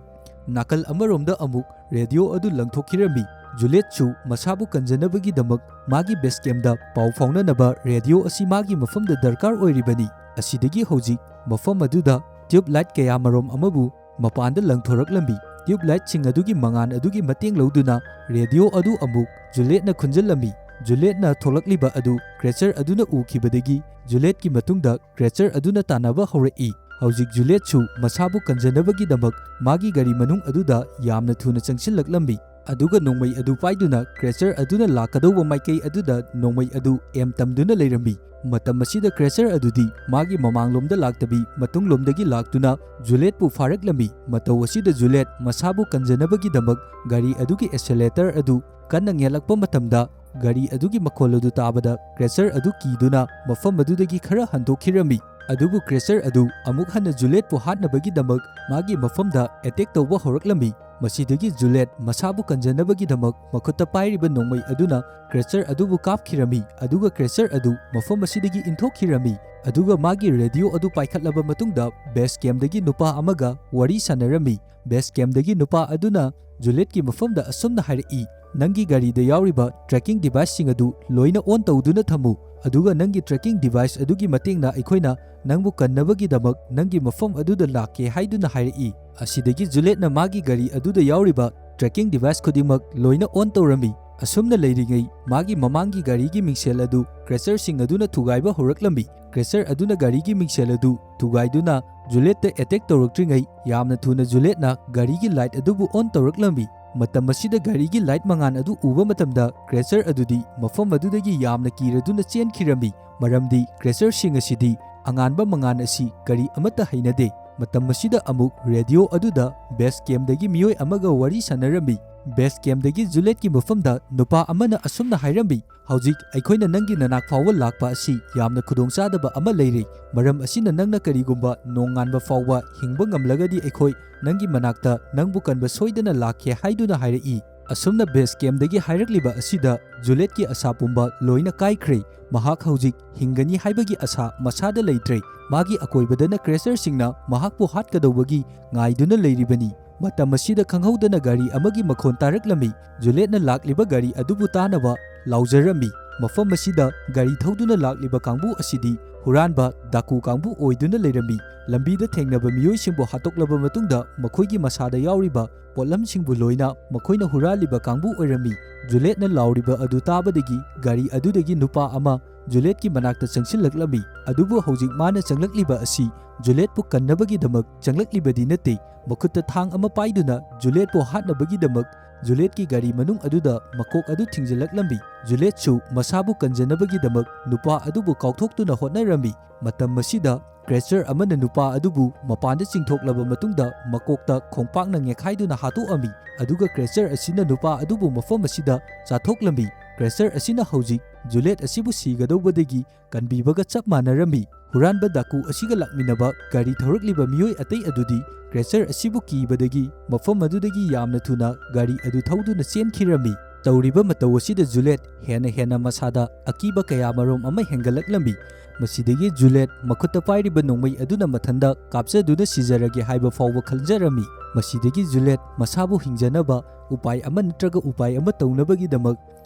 ꯅꯥꯀꯜ ꯑꯃꯔꯣꯝꯗ ꯑꯃꯨꯛ ꯔꯦꯗꯤꯑꯣ ꯑꯗꯨ ꯂꯪꯊꯣꯛꯈꯤꯔꯝꯃꯤ꯫ ꯖꯨꯂꯦꯠꯁꯨ ꯃꯁꯥꯕꯨ ꯀꯟꯖꯅꯕꯒꯤꯗꯃꯛ ꯃꯥꯒꯤ ꯕꯦꯁ ꯀꯦꯝꯗ ꯄꯥꯎ ꯐꯥꯎꯅꯅꯕ ꯔꯦꯗꯤꯑꯣ ꯑꯁꯤ ꯃꯥꯒꯤ ꯃꯐꯝꯗ ꯗꯔꯀꯥꯔ ꯑꯣꯏꯔꯤꯕꯅꯤ꯫ ꯑꯁꯤꯗꯒꯤ ꯍꯧꯖꯤꯛ ꯃꯐꯝ ꯑꯗꯨꯗ ꯇ꯭ꯌꯨꯕ ꯂꯥꯏꯠ ꯀꯌꯥ ꯃꯔꯨꯝ ꯑꯃꯕꯨ ꯃꯄꯥꯟꯗ ꯂꯪꯊꯣꯔꯛꯂꯝꯃꯤ꯫ ꯇ꯭ꯌꯨꯕ ꯂꯥꯏꯠꯁꯤꯡ ꯑꯗꯨꯒꯤ ꯃꯉꯥꯜ ꯑꯗꯨꯒꯤ ꯃꯇꯦꯡ ꯂꯧꯗꯨꯅ ꯔꯦꯗꯤꯑꯣ ꯑꯗꯨ ꯑꯃꯨꯛ ꯖꯨꯂꯦꯠꯅ ꯈꯨꯟꯖꯤꯜꯂꯝꯃꯤ꯫ ꯖꯨꯂꯦꯠꯅ ꯊꯣꯛꯂꯛꯂꯤꯕ ꯑꯗꯨ ꯀ꯭ꯔꯦꯆꯔ ꯑꯗꯨꯅ ꯎꯈꯤꯕꯗꯒꯤ ꯖꯨꯂꯦꯠꯀꯤ ꯃꯇꯨꯡꯗ ꯀ꯭ꯔꯦꯆꯔ ꯑꯗꯨꯅ ꯇꯥꯟꯅꯕ ꯍꯧꯔꯛꯏ꯫ ꯍꯧꯖꯤꯛ ꯖꯨꯂꯦꯠꯁꯨ ꯃꯁꯥꯕꯨ ꯀꯟꯖꯅꯕꯒꯤꯗꯃꯛ ꯃꯥꯒꯤ ꯒꯥꯔꯤ ꯃꯅꯨꯡ ꯑꯗꯨꯗ ꯌꯥꯝꯅ ꯊꯨꯅ ꯆꯪꯁꯤꯜꯂꯛꯂꯝꯃꯤ꯫ ꯑꯗꯨꯒ ꯅꯣꯡꯃꯩ ꯑꯗꯨ ꯄꯥꯏꯗꯨꯅ ꯀ꯭ꯔꯦꯆꯔ ꯑꯗꯨꯅ ꯂꯥꯛꯀꯗꯧꯕ ꯃꯥꯏꯀꯩ ꯑꯗꯨꯗ ꯅꯣꯡꯃꯩ ꯑꯗꯨ ꯑꯦꯝ ꯇꯝꯗꯨꯅ ꯂꯩꯔꯝꯃꯤ꯫ ꯃꯇꯝ ꯑꯁꯤꯗ ꯀ꯭ꯔꯦꯆꯔ ꯑꯗꯨꯗꯤ ꯃꯥꯒꯤ ꯃꯃꯥꯡꯂꯣꯝꯗ ꯂꯥꯛꯇꯕꯤ ꯃꯇꯨꯡꯂꯣꯝꯗꯒꯤ ꯂꯥꯛꯇꯨꯅ ꯖꯨꯂꯦꯠꯄꯨ ꯐꯥꯔꯛꯂꯝꯃꯤ꯫ ꯃꯇꯧ ꯑꯁꯤꯗ ꯖꯨꯂꯦꯠ ꯃꯁꯥꯕꯨ ꯀꯟꯖꯅꯕꯒꯤꯗꯃꯛ ꯒꯥꯔꯤ ꯑꯗꯨꯒꯤ ꯑꯦꯁꯦꯂꯦꯇꯔ ꯑꯗꯨ ꯀꯟꯅ ꯉꯦꯜꯂꯛꯄ ꯃꯇꯝꯗ, ꯒꯥꯔꯤ ꯑꯗꯨꯒꯤ ꯃꯈꯣꯜ ꯑꯗꯨ ꯇꯥꯕꯗ ꯀ꯭ꯔꯦꯆꯔ ꯑꯗꯨ ꯀꯤꯗꯨꯅ ꯃꯐꯝ ꯑꯗꯨꯗꯒꯤ ꯈꯔ ꯍꯟꯗꯣꯛꯈꯤꯔꯝꯃꯤ꯫ ꯑꯗꯨꯕꯨ ꯀ꯭ꯔꯦꯆꯔ ꯑꯗꯨ ꯑꯃꯨꯛ ꯍꯟꯅ ꯖꯨꯂꯦꯠꯄꯨ ꯍꯥꯠꯅꯕꯒꯤꯗꯃꯛ ꯃꯥꯒꯤ ꯃꯐꯝꯗ ꯑꯦꯇꯦꯛ ꯇꯧꯕ ꯍꯧꯔꯛꯂꯝꯃꯤ꯫ ꯃꯁꯤꯗꯒꯤ ꯖꯨꯂꯦꯠ ꯃꯁꯥꯕꯨ ꯀꯟꯖꯅꯕꯒꯤꯗꯃꯛ ꯃꯈꯨꯠꯇ ꯄꯥꯏꯔꯤꯕ ꯅꯣꯡꯃꯩ ꯑꯗꯨꯅ ꯀ꯭ꯔꯦꯆꯔ ꯑꯗꯨꯕꯨ ꯀꯥꯞꯈꯤꯔꯝꯃꯤ, ꯑꯗꯨꯒ ꯀ꯭ꯔꯦꯆꯔ ꯑꯗꯨ ꯃꯐꯝ ꯑꯁꯤꯗꯒꯤ ꯏꯟꯊꯣꯛꯈꯤꯔꯝꯃꯤ꯫ ꯑꯗꯨꯒ ꯃꯥꯒꯤ ꯔꯦꯗꯤꯑꯣ ꯑꯗꯨ ꯄꯥꯏꯈꯠꯂꯕ ꯃꯇꯨꯡꯗ ꯕꯦꯁ ꯀꯦꯝꯗꯒꯤ ꯅꯨꯄꯥ ꯑꯃꯒ ꯋꯥꯔꯤ ꯁꯥꯟꯅꯔꯝꯃꯤ꯫ ꯕꯦꯁ ꯀꯦꯝꯗꯒꯤ ꯅꯨꯄꯥ ꯑꯗꯨꯅ ꯖꯨꯂꯦꯠꯀꯤ ꯃꯐꯝꯗ ꯑꯁꯨꯝꯅ ꯍꯥꯏꯔꯛꯏ, "ꯅꯪꯒꯤ ꯒꯥꯔꯤꯗ ꯌꯥꯎꯔꯤꯕ ꯇ꯭ꯔꯦꯀꯤꯡ ꯗꯤꯚꯥꯏꯁꯁꯤꯡ ꯑꯗꯨ ꯂꯣꯏꯅ ꯑꯣꯟ ꯇꯧꯗꯨꯅ ꯊꯝꯃꯨ, ꯑꯗꯨꯒ ꯅꯪꯒꯤ ꯇ꯭ꯔꯦꯀꯤꯡ ꯗꯤꯚꯥꯏꯁ ꯑꯗꯨꯒꯤ ꯃꯇꯦꯡꯅ ꯑꯩꯈꯣꯏꯅ ꯅꯪꯕꯨ ꯀꯟꯅꯕꯒꯤꯗꯃꯛ ꯅꯪꯒꯤ ꯃꯐꯝ ꯑꯗꯨꯗ ꯂꯥꯛꯀꯦ" ꯍꯥꯏꯗꯨꯅ ꯍꯥꯏꯔꯛꯏ꯫ ꯑꯁꯤꯗꯒꯤ ꯖꯨꯂꯦꯠꯅ ꯃꯥꯒꯤ ꯒꯥꯔꯤ ꯑꯗꯨꯗ ꯌꯥꯎꯔꯤꯕ ꯇ꯭ꯔꯦꯀꯤꯡ ꯗꯤꯚꯥꯏꯁ ꯈꯨꯗꯤꯡꯃꯛ ꯂꯣꯏꯅ ꯑꯣꯟ ꯇꯧꯔꯝꯃꯤ꯫ ꯑꯁꯨꯝꯅ ꯂꯩꯔꯤꯉꯩ ꯃꯥꯒꯤ ꯃꯃꯥꯡꯒꯤ ꯒꯥꯔꯤꯒꯤ ꯃꯤꯡꯁꯦꯜ ꯑꯗꯨ ꯀ꯭ꯔꯦꯆꯔꯁꯤꯡ ꯑꯗꯨꯅ ꯊꯨꯒꯥꯏꯕ ꯍꯧꯔꯛꯂꯝꯃꯤ꯫ ꯀ꯭ꯔꯦꯆꯔ ꯑꯗꯨꯅ ꯒꯥꯔꯤꯒꯤ ꯃꯤꯡꯁꯦꯜ ꯑꯗꯨ ꯊꯨꯒꯥꯏꯗꯨꯅ ꯖꯨꯂꯦꯠꯇ ꯑꯦꯇꯦꯛ ꯇꯧꯔꯛꯇ꯭ꯔꯤꯉꯩ ꯌꯥꯝꯅ ꯊꯨꯅ ꯖꯨꯂꯦꯠꯅ ꯒꯥꯔꯤꯒꯤ ꯂꯥꯏꯠ ꯑꯗꯨꯕꯨ ꯑꯣꯟ ꯇꯧꯔꯛꯂꯝꯃꯤ꯫ ꯃꯇꯝ ꯑꯁꯤꯗ ꯒꯥꯔꯤꯒꯤ ꯂꯥꯏꯠ ꯃꯉꯥꯜ ꯑꯗꯨ ꯎꯕ ꯃꯇꯝꯗ ꯀ꯭ꯔꯦꯆꯔ ꯑꯗꯨꯗꯤ ꯃꯐꯝ ꯑꯗꯨꯗꯒꯤ ꯌꯥꯝꯅ ꯀꯤꯔꯗꯨꯅ ꯆꯦꯟꯈꯤꯔꯝꯃꯤ, ꯃꯔꯝꯗꯤ ꯀ꯭ꯔꯦꯆꯔꯁꯤꯡ ꯑꯁꯤꯗꯤ ꯑꯉꯥꯟꯕ ꯃꯉꯥꯜ ꯑꯁꯤ ꯀꯔꯤ ꯑꯃꯠꯇ ꯍꯩꯅꯗꯦ꯫ ꯃꯇꯝ ꯑꯁꯤꯗ ꯑꯃꯨꯛ ꯔꯦꯗꯤꯑꯣ ꯑꯗꯨꯗ ꯕꯦꯁ ꯀꯦꯝꯗꯒꯤ ꯃꯤꯑꯣꯏ ꯑꯃꯒ ꯋꯥꯔꯤ ꯁꯥꯟꯅꯔꯝꯃꯤ꯫ ꯕꯦꯁ ꯀꯦꯝꯗꯒꯤ ꯖꯨꯂꯦꯠꯀꯤ ꯃꯐꯝꯗ ꯅꯨꯄꯥ ꯑꯃꯅ ꯑꯁꯨꯝꯅ ꯍꯥꯏꯔꯝꯃꯤ, "ꯍꯧꯖꯤꯛ ꯑꯩꯈꯣꯏꯅ ꯅꯪꯒꯤ ꯅꯅꯥꯛ ꯐꯥꯎꯕ ꯂꯥꯛꯄ ꯑꯁꯤ ꯌꯥꯝꯅ ꯈꯨꯗꯣꯡꯆꯥꯗꯕ ꯑꯃ ꯂꯩꯔꯦ꯫ ꯃꯔꯝ ꯑꯁꯤꯅ ꯅꯪꯅ ꯀꯔꯤꯒꯨꯝꯕ ꯅꯣꯡꯉꯥꯟꯕ ꯐꯥꯎꯕ ꯍꯤꯡꯕ ꯉꯝꯂꯒꯗꯤ ꯑꯩꯈꯣꯏ ꯅꯪꯒꯤ ꯃꯅꯥꯛꯇ ꯅꯪꯕꯨ ꯀꯟꯕ ꯁꯣꯏꯗꯅ ꯂꯥꯛꯀꯦ" ꯍꯥꯏꯗꯨꯅ ꯍꯥꯏꯔꯛꯏ꯫ ꯑꯁꯨꯝꯅ ꯕꯦꯁ ꯀꯦꯝꯗꯒꯤ ꯍꯥꯏꯔꯛꯂꯤꯕ ꯑꯁꯤꯗ ꯖꯨꯂꯦꯠꯀꯤ ꯑꯁꯥ ꯄꯨꯝꯕ ꯂꯣꯏꯅ ꯀꯥꯏꯈ꯭ꯔꯦ꯫ ꯃꯍꯥꯛ ꯍꯧꯖꯤꯛ ꯍꯤꯡꯒꯅꯤ ꯍꯥꯏꯕꯒꯤ ꯑꯁꯥ ꯃꯁꯥꯗ ꯂꯩꯇ꯭ꯔꯦ꯫ ꯃꯥꯒꯤ ꯑꯀꯣꯏꯕꯗꯅ ꯀ꯭ꯔꯦꯆꯔꯁꯤꯡꯅ ꯃꯍꯥꯛꯄꯨ ꯍꯥꯠꯀꯗꯧꯕꯒꯤ ꯉꯥꯏꯗꯨꯅ ꯂꯩꯔꯤꯕꯅꯤ꯫ ꯃꯇꯝ ꯑꯁꯤꯗ ꯈꯪꯍꯧꯗꯅ ꯒꯥꯔꯤ ꯑꯃꯒꯤ ꯃꯈꯣꯟ ꯇꯥꯔꯛꯂꯝꯃꯤ꯫ ꯖꯨꯂꯦꯠꯅ ꯂꯥꯛꯂꯤꯕ ꯒꯥꯔꯤ ꯑꯗꯨꯕꯨ ꯇꯥꯅꯕ ꯂꯥꯎꯖꯔꯝꯃꯤ꯫ ꯃꯐꯝ ꯑꯁꯤꯗ ꯒꯥꯔꯤ ꯊꯧꯗꯨꯅ ꯂꯥꯛꯂꯤꯕ ꯀꯥꯡꯕꯨ ꯑꯁꯤꯗꯤ ꯍꯨꯔꯥꯟꯕ, ꯗꯥꯀꯨ ꯀꯥꯡꯕꯨ ꯑꯣꯏꯗꯨꯅ ꯂꯩꯔꯝꯃꯤ꯫ ꯂꯝꯕꯤꯗ ꯊꯦꯡꯅꯕ ꯃꯤꯑꯣꯏꯁꯤꯡꯕꯨ ꯍꯥꯠꯇꯣꯛꯂꯕ ꯃꯇꯨꯡꯗ ꯃꯈꯣꯏꯒꯤ ꯃꯁꯥꯗ ꯌꯥꯎꯔꯤꯕ ꯄꯣꯠꯂꯝꯁꯤꯡꯕꯨ ꯂꯣꯏꯅ ꯃꯈꯣꯏꯅ ꯍꯨꯔꯥꯜꯂꯤꯕ ꯀꯥꯡꯕꯨ ꯑꯣꯏꯔꯝꯃꯤ꯫ ꯖꯨꯂꯦꯠꯅ ꯂꯥꯎꯔꯤꯕ ꯑꯗꯨ ꯇꯥꯕꯗꯒꯤ ꯒꯥꯔꯤ ꯑꯗꯨꯗꯒꯤ ꯅꯨꯄꯥ ꯑꯃ ꯖꯨꯂꯦꯠꯀꯤ ꯃꯅꯥꯛꯇ ꯆꯪꯁꯤꯜꯂꯛꯂꯝꯃꯤ꯫ ꯑꯗꯨꯕꯨ ꯍꯧꯖꯤꯛ ꯃꯥꯅ ꯆꯪꯂꯛꯂꯤꯕ ꯑꯁꯤ ꯖꯨꯂꯦꯠꯄꯨ ꯀꯟꯅꯕꯒꯤꯗꯃꯛ ꯆꯪꯂꯛꯂꯤꯕꯗꯤ ꯅꯠꯇꯦ꯫ ꯃꯈꯨꯠꯇ ꯊꯥꯡ ꯑꯃ ꯄꯥꯏꯗꯨꯅ ꯖꯨꯂꯦꯠꯄꯨ ꯍꯥꯠꯅꯕꯒꯤꯗꯃꯛ ꯖꯨꯂꯦꯠꯀꯤ ꯒꯥꯔꯤ ꯃꯅꯨꯡ ꯑꯗꯨꯗ ꯃꯀꯣꯛ ꯑꯗꯨ ꯊꯤꯡꯖꯤꯜꯂꯛꯂꯝꯃꯤ꯫ ꯖꯨꯂꯦꯠꯁꯨ ꯃꯁꯥꯕꯨ ꯀꯟꯖꯅꯕꯒꯤꯗꯃꯛ ꯅꯨꯄꯥ ꯑꯗꯨꯕꯨ ꯀꯥꯎꯊꯣꯛꯇꯨꯅ ꯍꯣꯠꯅꯔꯝꯃꯤ꯫ ꯃꯇꯝ ꯑꯁꯤꯗ ꯀ꯭ꯔꯦꯆꯔ ꯑꯃꯅ ꯅꯨꯄꯥ ꯑꯗꯨꯕꯨ ꯃꯄꯥꯟꯗ ꯆꯤꯡꯊꯣꯛꯂꯕ ꯃꯇꯨꯡꯗ ꯃꯀꯣꯛꯇ ꯈꯣꯡꯄꯥꯛꯅ ꯅꯦꯛꯈꯥꯏꯗꯨꯅ ꯍꯥꯠꯇꯣꯛꯑꯝꯃꯤ, ꯑꯗꯨꯒ ꯀ꯭ꯔꯦꯆꯔ ꯑꯁꯤꯅ ꯅꯨꯄꯥ ꯑꯗꯨꯕꯨ ꯃꯐꯝ ꯑꯁꯤꯗ ꯆꯥꯊꯣꯛꯂꯝꯃꯤ꯫ ꯀ꯭ꯔꯦꯆꯔ ꯑꯁꯤꯅ ꯍꯧꯖꯤꯛ ꯖꯨꯂꯦꯠ ꯑꯁꯤꯕꯨ ꯁꯤꯒꯗꯧꯕꯗꯒꯤ ꯀꯟꯕꯤꯕꯒ ꯆꯞ ꯃꯥꯟꯅꯔꯝꯃꯤ꯫ ꯍꯨꯔꯥꯟꯕ ꯗꯥꯀꯨ ꯑꯁꯤꯒ ꯂꯥꯛꯃꯤꯟꯅꯕ ꯒꯥꯔꯤ ꯊꯧꯔꯛꯂꯤꯕ ꯃꯤꯑꯣꯏ ꯑꯇꯩ ꯑꯗꯨꯗꯤ ꯀ꯭ꯔꯦꯆꯔ ꯑꯁꯤꯕꯨ ꯀꯤꯕꯗꯒꯤ ꯃꯐꯝ ꯑꯗꯨꯗꯒꯤ ꯌꯥꯝꯅ ꯊꯨꯅ ꯒꯥꯔꯤ ꯑꯗꯨ ꯊꯧꯗꯨꯅ ꯆꯦꯟꯈꯤꯔꯝꯃꯤ꯫ ꯇꯧꯔꯤꯕ ꯃꯇꯧ ꯑꯁꯤꯗ ꯖꯨꯂꯦꯠ ꯍꯦꯟꯅ ꯍꯦꯟꯅ ꯃꯁꯥꯗ ꯑꯀꯤꯕ ꯀꯌꯥ ꯃꯔꯨꯝ ꯑꯃ ꯍꯦꯟꯒꯠꯂꯛꯂꯝꯃꯤ꯫ ꯃꯁꯤꯗꯒꯤ ꯖꯨꯂꯦꯠ ꯃꯈꯨꯠꯇ ꯄꯥꯏꯔꯤꯕ ꯅꯣꯡꯃꯩ ꯑꯗꯨꯅ ꯃꯊꯟꯗ ꯀꯥꯞꯆꯗꯨꯅ ꯁꯤꯖꯔꯒꯦ ꯍꯥꯏꯕ ꯐꯥꯎꯕ ꯈꯟꯖꯔꯝꯃꯤ꯫ ꯃꯁꯤꯗꯒꯤ ꯖꯨꯂꯦꯠ ꯃꯁꯥꯕꯨ ꯍꯤꯡꯖꯅꯕ ꯎꯄꯥꯏ ꯑꯃ ꯅꯠꯇ꯭ꯔꯒ ꯎꯄꯥꯏ ꯑꯃ ꯇꯧꯅꯕꯒꯤꯗꯃꯛ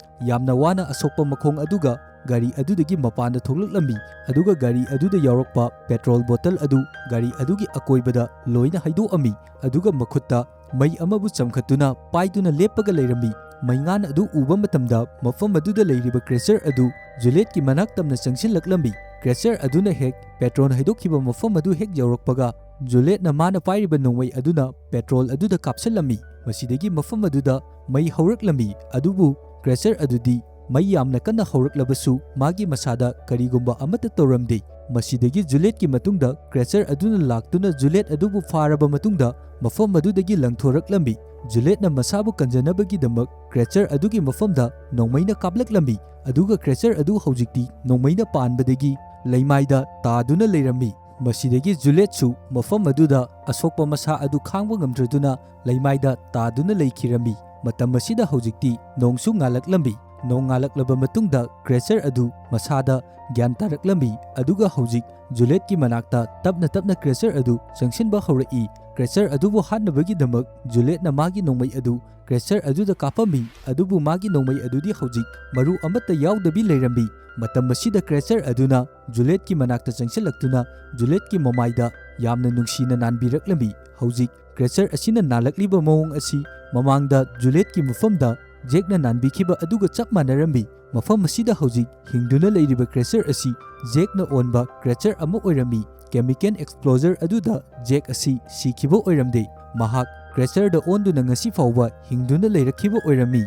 ꯌꯥꯝꯅ ꯋꯥꯅ ꯑꯁꯣꯛꯄ ꯃꯈꯣꯡ ꯑꯗꯨꯒ ꯒꯥꯔꯤ ꯑꯗꯨꯗꯒꯤ ꯃꯄꯥꯟꯗ ꯊꯣꯛꯂꯛꯂꯝꯃꯤ, ꯑꯗꯨꯒ ꯒꯥꯔꯤ ꯑꯗꯨꯗ ꯌꯥꯎꯔꯛꯄ ꯄꯦꯇ꯭ꯔꯣꯜ ꯕꯣꯇꯜ ꯑꯗꯨ ꯒꯥꯔꯤ ꯑꯗꯨꯒꯤ ꯑꯀꯣꯏꯕꯗ ꯂꯣꯏꯅ ꯍꯩꯗꯣꯛꯑꯝꯃꯤ, ꯑꯗꯨꯒ ꯃꯈꯨꯠꯇ ꯃꯩ ꯑꯃꯕꯨ ꯆꯝꯈꯠꯇꯨꯅ ꯄꯥꯏꯗꯨꯅ ꯂꯦꯞꯄꯒ ꯂꯩꯔꯝꯃꯤ꯫ ꯃꯩꯉꯥꯟ ꯑꯗꯨ ꯎꯕ ꯃꯇꯝꯗ ꯃꯐꯝ ꯑꯗꯨꯗ ꯂꯩꯔꯤꯕ ꯀ꯭ꯔꯦꯆꯔ ꯑꯗꯨ ꯖꯨꯂꯦꯠꯀꯤ ꯃꯅꯥꯛ ꯇꯝꯅ ꯆꯪꯁꯤꯜꯂꯛꯂꯝꯃꯤ꯫ ꯀ꯭ꯔꯦꯆꯔ ꯑꯗꯨꯅ ꯍꯦꯛ ꯄꯦꯇ꯭ꯔꯣꯜ ꯍꯩꯗꯣꯛꯈꯤꯕ ꯃꯐꯝ ꯑꯗꯨ ꯍꯦꯛ ꯌꯧꯔꯛꯄꯒ ꯖꯨꯂꯦꯠꯅ ꯃꯥꯅ ꯄꯥꯏꯔꯤꯕ ꯅꯣꯡꯃꯩ ꯑꯗꯨꯅ ꯄꯦꯇ꯭ꯔꯣꯜ ꯑꯗꯨꯗ ꯀꯥꯞꯁꯤꯜꯂꯝꯃꯤ꯫ ꯃꯁꯤꯗꯒꯤ ꯃꯐꯝ ꯑꯗꯨꯗ ꯃꯩ ꯍꯧꯔꯛꯂꯝꯃꯤ, ꯑꯗꯨꯕꯨ ꯀ꯭ꯔꯦꯆꯔ ꯑꯗꯨꯗꯤ ꯃꯩ ꯌꯥꯝꯅ ꯀꯟꯅ ꯍꯧꯔꯛꯂꯕꯁꯨ ꯃꯥꯒꯤ ꯃꯁꯥꯗ ꯀꯔꯤꯒꯨꯝꯕ ꯑꯃꯠꯇ ꯇꯧꯔꯝꯗꯦ꯫ ꯃꯁꯤꯗꯒꯤ ꯖꯨꯂꯦꯠꯀꯤ ꯃꯇꯨꯡꯗ ꯀ꯭ꯔꯦꯆꯔ ꯑꯗꯨꯅ ꯂꯥꯛꯇꯨꯅ ꯖꯨꯂꯦꯠ ꯑꯗꯨꯕꯨ ꯐꯥꯔꯕ ꯃꯇꯨꯡꯗ ꯃꯐꯝ ꯑꯗꯨꯗꯒꯤ ꯂꯪꯊꯣꯔꯛꯂꯝꯃꯤ꯫ ꯖꯨꯂꯦꯠꯅ ꯃꯁꯥꯕꯨ ꯀꯟꯖꯅꯕꯒꯤꯗꯃꯛ ꯀ꯭ꯔꯦꯆꯔ ꯑꯗꯨꯒꯤ ꯃꯐꯝꯗ ꯅꯣꯡꯃꯩꯅ ꯀꯥꯞꯂꯛꯂꯝꯃꯤ, ꯑꯗꯨꯒ ꯀ꯭ꯔꯦꯆꯔ ꯑꯗꯨ ꯍꯧꯖꯤꯛꯇꯤ ꯅꯣꯡꯃꯩꯅ ꯄꯥꯟꯕꯗꯒꯤ ꯂꯩꯃꯥꯏꯗ ꯇꯥꯗꯨꯅ ꯂꯩꯔꯝꯃꯤ꯫ ꯃꯁꯤꯗꯒꯤ ꯖꯨꯂꯦꯠꯁꯨ ꯃꯐꯝ ꯑꯗꯨꯗ ꯑꯁꯣꯛꯄ ꯃꯁꯥ ꯑꯗꯨ ꯈꯥꯡꯕ ꯉꯝꯗ꯭ꯔꯗꯨꯅ ꯂꯩꯃꯥꯏꯗ ꯇꯥꯗꯨꯅ ꯂꯩꯈꯤꯔꯝꯃꯤ꯫ ꯃꯇꯝ ꯑꯁꯤꯗ ꯍꯧꯖꯤꯛꯇꯤ ꯅꯣꯡꯁꯨ ꯉꯥꯜꯂꯛꯂꯝꯃꯤ꯫ ꯅꯣꯡ ꯉꯥꯜꯂꯛꯂꯕ ꯃꯇꯨꯡꯗ ꯀ꯭ꯔꯦꯆꯔ ꯑꯗꯨ ꯃꯁꯥꯗ ꯒ꯭ꯌꯥꯟ ꯇꯥꯔꯛꯂꯝꯃꯤ, ꯑꯗꯨꯒ ꯍꯧꯖꯤꯛ ꯖꯨꯂꯦꯠꯀꯤ ꯃꯅꯥꯛꯇ ꯇꯞꯅ ꯇꯞꯅ ꯀ꯭ꯔꯦꯆꯔ ꯑꯗꯨ ꯆꯪꯁꯤꯟꯕ ꯍꯧꯔꯛꯏ꯫ ꯀ꯭ꯔꯦꯆꯔ ꯑꯗꯨꯕꯨ ꯍꯥꯠꯅꯕꯒꯤꯗꯃꯛ ꯖꯨꯂꯦꯠꯅ ꯃꯥꯒꯤ ꯅꯣꯡꯃꯩ ꯑꯗꯨ ꯀ꯭ꯔꯦꯆꯔ ꯑꯗꯨꯗ ꯀꯥꯞꯄꯝꯃꯤ, ꯑꯗꯨꯕꯨ ꯃꯥꯒꯤ ꯅꯣꯡꯃꯩ ꯑꯗꯨꯗꯤ ꯍꯧꯖꯤꯛ ꯃꯔꯨ ꯑꯃꯠꯇ ꯌꯥꯎꯗꯕꯤ ꯂꯩꯔꯝꯃꯤ꯫ ꯃꯇꯝ ꯑꯁꯤꯗ ꯀ꯭ꯔꯦꯆꯔ ꯑꯗꯨꯅ ꯖꯨꯂꯦꯠꯀꯤ ꯃꯅꯥꯛꯇ ꯆꯪꯁꯤꯜꯂꯛꯇꯨꯅ ꯖꯨꯂꯦꯠꯀꯤ ꯃꯃꯥꯏꯗ ꯌꯥꯝꯅ ꯅꯨꯡꯁꯤꯅ ꯅꯥꯟꯕꯤꯔꯛꯂꯝꯃꯤ꯫ ꯍꯧꯖꯤꯛ ꯀ꯭ꯔꯦꯆꯔ ꯑꯁꯤꯅ ꯅꯥꯜꯂꯛꯂꯤꯕ ꯃꯑꯣꯡ ꯑꯁꯤ ꯃꯃꯥꯡꯗ ꯖꯨꯂꯦꯠꯀꯤ ꯃꯐꯝꯗ ꯖꯦꯛꯅ ꯅꯥꯟꯕꯤꯈꯤꯕ ꯑꯗꯨꯒ ꯆꯞ ꯃꯥꯟꯅꯔꯝꯃꯤ꯫ ꯃꯐꯝ ꯑꯁꯤꯗ ꯍꯧꯖꯤꯛ ꯍꯤꯡꯗꯨꯅ ꯂꯩꯔꯤꯕ ꯀ꯭ꯔꯦꯆꯔ ꯑꯁꯤ ꯖꯦꯛꯅ ꯑꯣꯟꯕ ꯀ꯭ꯔꯦꯆꯔ ꯑꯃ ꯑꯣꯏꯔꯝꯃꯤ꯫ ꯀꯦꯃꯤꯀꯦꯜ ꯑꯦꯛꯁꯄ꯭ꯂꯣꯖꯔ ꯑꯗꯨꯗ ꯖꯦꯛ ꯑꯁꯤ ꯁꯤꯈꯤꯕ ꯑꯣꯏꯔꯝꯗꯦ꯫ ꯃꯍꯥꯛ ꯀ꯭ꯔꯦꯆꯔꯗ ꯑꯣꯟꯗꯨꯅ ꯉꯁꯤ ꯐꯥꯎꯕ ꯍꯤꯡꯗꯨꯅ ꯂꯩꯔꯛꯈꯤꯕ ꯑꯣꯏꯔꯝꯃꯤ꯫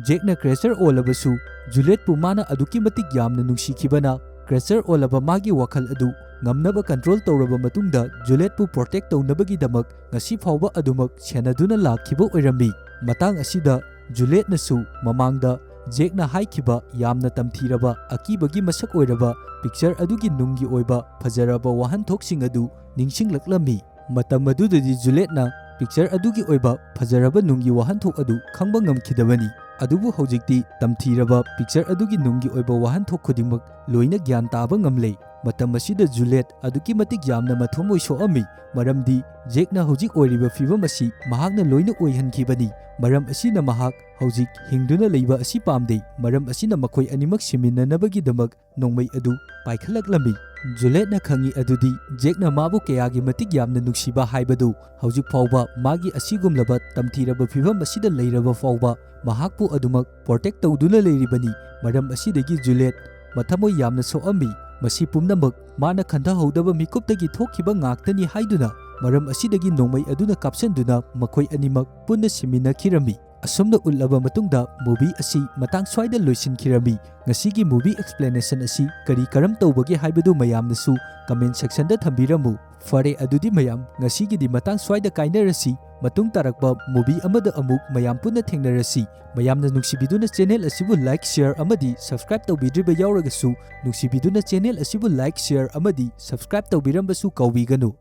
ꯖꯦꯛꯅ ꯀ꯭ꯔꯦꯆꯔ ꯑꯣꯜꯂꯕꯁꯨ ꯖꯨꯂꯦꯠꯄꯨ ꯃꯥꯅ ꯑꯗꯨꯛꯀꯤ ꯃꯇꯤꯛ ꯌꯥꯝꯅ ꯅꯨꯡꯁꯤꯈꯤꯕꯅ, ꯀ꯭ꯔꯦꯆꯔ ꯑꯣꯜꯂꯕ ꯃꯥꯒꯤ ꯋꯥꯈꯜ ꯑꯗꯨ ꯉꯝꯅꯕ ꯀꯟꯇ꯭ꯔꯣꯜ ꯇꯧꯔꯕ ꯃꯇꯨꯡꯗ, ꯖꯨꯂꯦꯠꯄꯨ ꯄ꯭ꯔꯣꯇꯦꯛ ꯇꯧꯅꯕꯒꯤꯗꯃꯛ ꯉꯁꯤ ꯐꯥꯎꯕ ꯑꯗꯨꯃꯛ ꯁꯦꯟꯅꯗꯨꯅ ꯂꯥꯛꯈꯤꯕ ꯑꯣꯏꯔꯝꯃꯤ꯫ ꯃꯇꯥꯡ ꯑꯁꯤꯗ ꯖꯨꯂꯦꯠꯅꯁꯨ ꯃꯃꯥꯡꯗ ꯖꯦꯛꯅ ꯍꯥꯏꯈꯤꯕ ꯌꯥꯝꯅ ꯇꯝꯊꯤꯔꯕ ꯑꯀꯤꯕꯒꯤ ꯃꯁꯛ ꯑꯣꯏꯔꯕ ꯄꯤꯛꯆꯔ ꯑꯗꯨꯒꯤ ꯅꯨꯡꯒꯤ ꯑꯣꯏꯕ ꯐꯖꯔꯕ ꯋꯥꯍꯟꯊꯣꯛꯁꯤꯡ ꯑꯗꯨ ꯅꯤꯡꯁꯤꯡꯂꯛꯂꯝꯃꯤ꯫ ꯃꯇꯝ ꯑꯗꯨꯗꯗꯤ ꯖꯨꯂꯦꯠꯅ ꯄꯤꯛꯆꯔ ꯑꯗꯨꯒꯤ ꯑꯣꯏꯕ ꯐꯖꯔꯕ ꯅꯨꯡꯒꯤ ꯋꯥꯍꯟꯊꯣꯛ ꯑꯗꯨ ꯈꯪꯕ ꯉꯝꯈꯤꯗꯕꯅꯤ꯫ ꯑꯗꯨꯕꯨ ꯍꯧꯖꯤꯛꯇꯤ ꯇꯝꯊꯤꯔꯕ ꯄꯤꯛꯆꯔ ꯑꯗꯨꯒꯤ ꯅꯨꯡꯒꯤ ꯑꯣꯏꯕ ꯋꯥꯍꯟꯊꯣꯛ ꯈꯨꯗꯤꯡꯃꯛ ꯂꯣꯏꯅ ꯒ꯭ꯌꯥꯟ ꯇꯥꯕ ꯉꯝꯂꯦ꯫ ꯃꯇꯝ ꯑꯁꯤꯗ ꯖꯨꯂꯦꯠ ꯑꯗꯨꯛꯀꯤ ꯃꯇꯤꯛ ꯌꯥꯝꯅ ꯃꯊꯃꯣꯏ ꯁꯣꯛꯑꯝꯃꯤ, ꯃꯔꯝꯗꯤ ꯖꯦꯛꯅ ꯍꯧꯖꯤꯛ ꯑꯣꯏꯔꯤꯕ ꯐꯤꯚꯝ ꯑꯁꯤ ꯃꯍꯥꯛꯅ ꯂꯣꯏꯅ ꯑꯣꯏꯍꯟꯈꯤꯕꯅꯤ꯫ ꯃꯔꯝ ꯑꯁꯤꯅ ꯃꯍꯥꯛ ꯍꯧꯖꯤꯛ ꯍꯤꯡꯗꯨꯅ ꯂꯩꯕ ꯑꯁꯤ ꯄꯥꯝꯗꯦ꯫ ꯃꯔꯝ ꯑꯁꯤꯅ ꯃꯈꯣꯏ ꯑꯅꯤꯃꯛ ꯁꯤꯃꯤꯟꯅꯅꯕꯒꯤꯗꯃꯛ ꯅꯣꯡꯃꯩ ꯑꯗꯨ ꯄꯥꯏꯈꯠꯂꯛꯂꯝꯃꯤ꯫ ꯖꯨꯂꯦꯠꯅ ꯈꯪꯏ ꯑꯗꯨꯗꯤ ꯖꯦꯛꯅ ꯃꯥꯕꯨ ꯀꯌꯥꯒꯤ ꯃꯇꯤꯛ ꯌꯥꯝꯅ ꯅꯨꯡꯁꯤꯕ ꯍꯥꯏꯕꯗꯨ꯫ ꯍꯧꯖꯤꯛ ꯐꯥꯎꯕ ꯃꯥꯒꯤ ꯑꯁꯤꯒꯨꯝꯂꯕ ꯇꯝꯊꯤꯔꯕ ꯐꯤꯚꯝ ꯑꯁꯤꯗ ꯂꯩꯔꯕ ꯐꯥꯎꯕ ꯃꯍꯥꯛꯄꯨ ꯑꯗꯨꯃꯛ ꯄ꯭ꯔꯣꯇꯦꯛ ꯇꯧꯗꯨꯅ ꯂꯩꯔꯤꯕꯅꯤ꯫ ꯃꯔꯝ ꯑꯁꯤꯗꯒꯤ ꯖꯨꯂꯦꯠ ꯃꯊꯃꯣꯏ ꯌꯥꯝꯅ ꯁꯣꯛꯑꯝꯃꯤ꯫ ꯃꯁꯤ ꯄꯨꯝꯅꯃꯛ ꯃꯥꯅ ꯈꯟꯊꯍꯧꯗꯕ ꯃꯤꯀꯨꯞꯇꯒꯤ ꯊꯣꯛꯈꯤꯕ ꯉꯥꯛꯇꯅꯤ ꯍꯥꯏꯗꯨꯅ ꯃꯔꯝ ꯑꯁꯤꯗꯒꯤ ꯅꯣꯡꯃꯩ ꯑꯗꯨꯅ ꯀꯥꯞꯁꯤꯟꯗꯨꯅ ꯃꯈꯣꯏ ꯑꯅꯤꯃꯛ ꯄꯨꯟꯅ ꯁꯤꯃꯤꯟꯅꯈꯤꯔꯝꯃꯤ꯫ ꯑꯁꯨꯝꯅ ꯎꯠꯂꯕ ꯃꯇꯨꯡꯗ movie ꯑꯁꯤ ꯃꯇꯥꯡ ꯁ꯭ꯋꯥꯏꯗ ꯂꯣꯏꯁꯤꯟꯈꯤꯔꯝꯃꯤ꯫ ꯉꯁꯤꯒꯤ movie explanation ꯑꯁꯤ ꯀꯔꯤ ꯀꯔꯝ ꯇꯧꯕꯒꯦ ꯍꯥꯏꯕꯗꯨ ꯃꯌꯥꯝꯅꯁꯨ comment section ꯗ ꯊꯝꯕꯤꯔꯝꯃꯨ꯫ ꯐꯔꯦ, ꯑꯗꯨꯗꯤ ꯃꯌꯥꯝ, ꯉꯁꯤꯒꯤꯗꯤ ꯃꯇꯥꯡ ꯁ꯭ꯋꯥꯏꯗ ꯀꯥꯏꯅꯔꯁꯤ꯫ ꯃꯇꯨꯡ ꯇꯥꯔꯛꯄ movie ꯑꯃꯗ ꯑꯃꯨꯛ ꯃꯌꯥꯝ ꯄꯨꯟꯅ ꯊꯦꯡꯅꯔꯁꯤ꯫ ꯃꯌꯥꯝꯅ ꯅꯨꯡꯁꯤꯕꯤꯗꯨꯅ channel ꯑꯁꯤꯕꯨ like, share ꯑꯃꯗꯤ subscribe ꯇꯧꯕꯤꯗ꯭ꯔꯤꯕ ꯌꯥꯎꯔꯒꯁꯨ, ꯅꯨꯡꯁꯤꯕꯤꯗꯨꯅ channel ꯑꯁꯤꯕꯨ like, share ꯑꯃꯗꯤ subscribe ꯇꯧꯕꯤꯔꯝꯕꯁꯨ ꯀꯥꯎꯕꯤꯒꯅꯨ꯫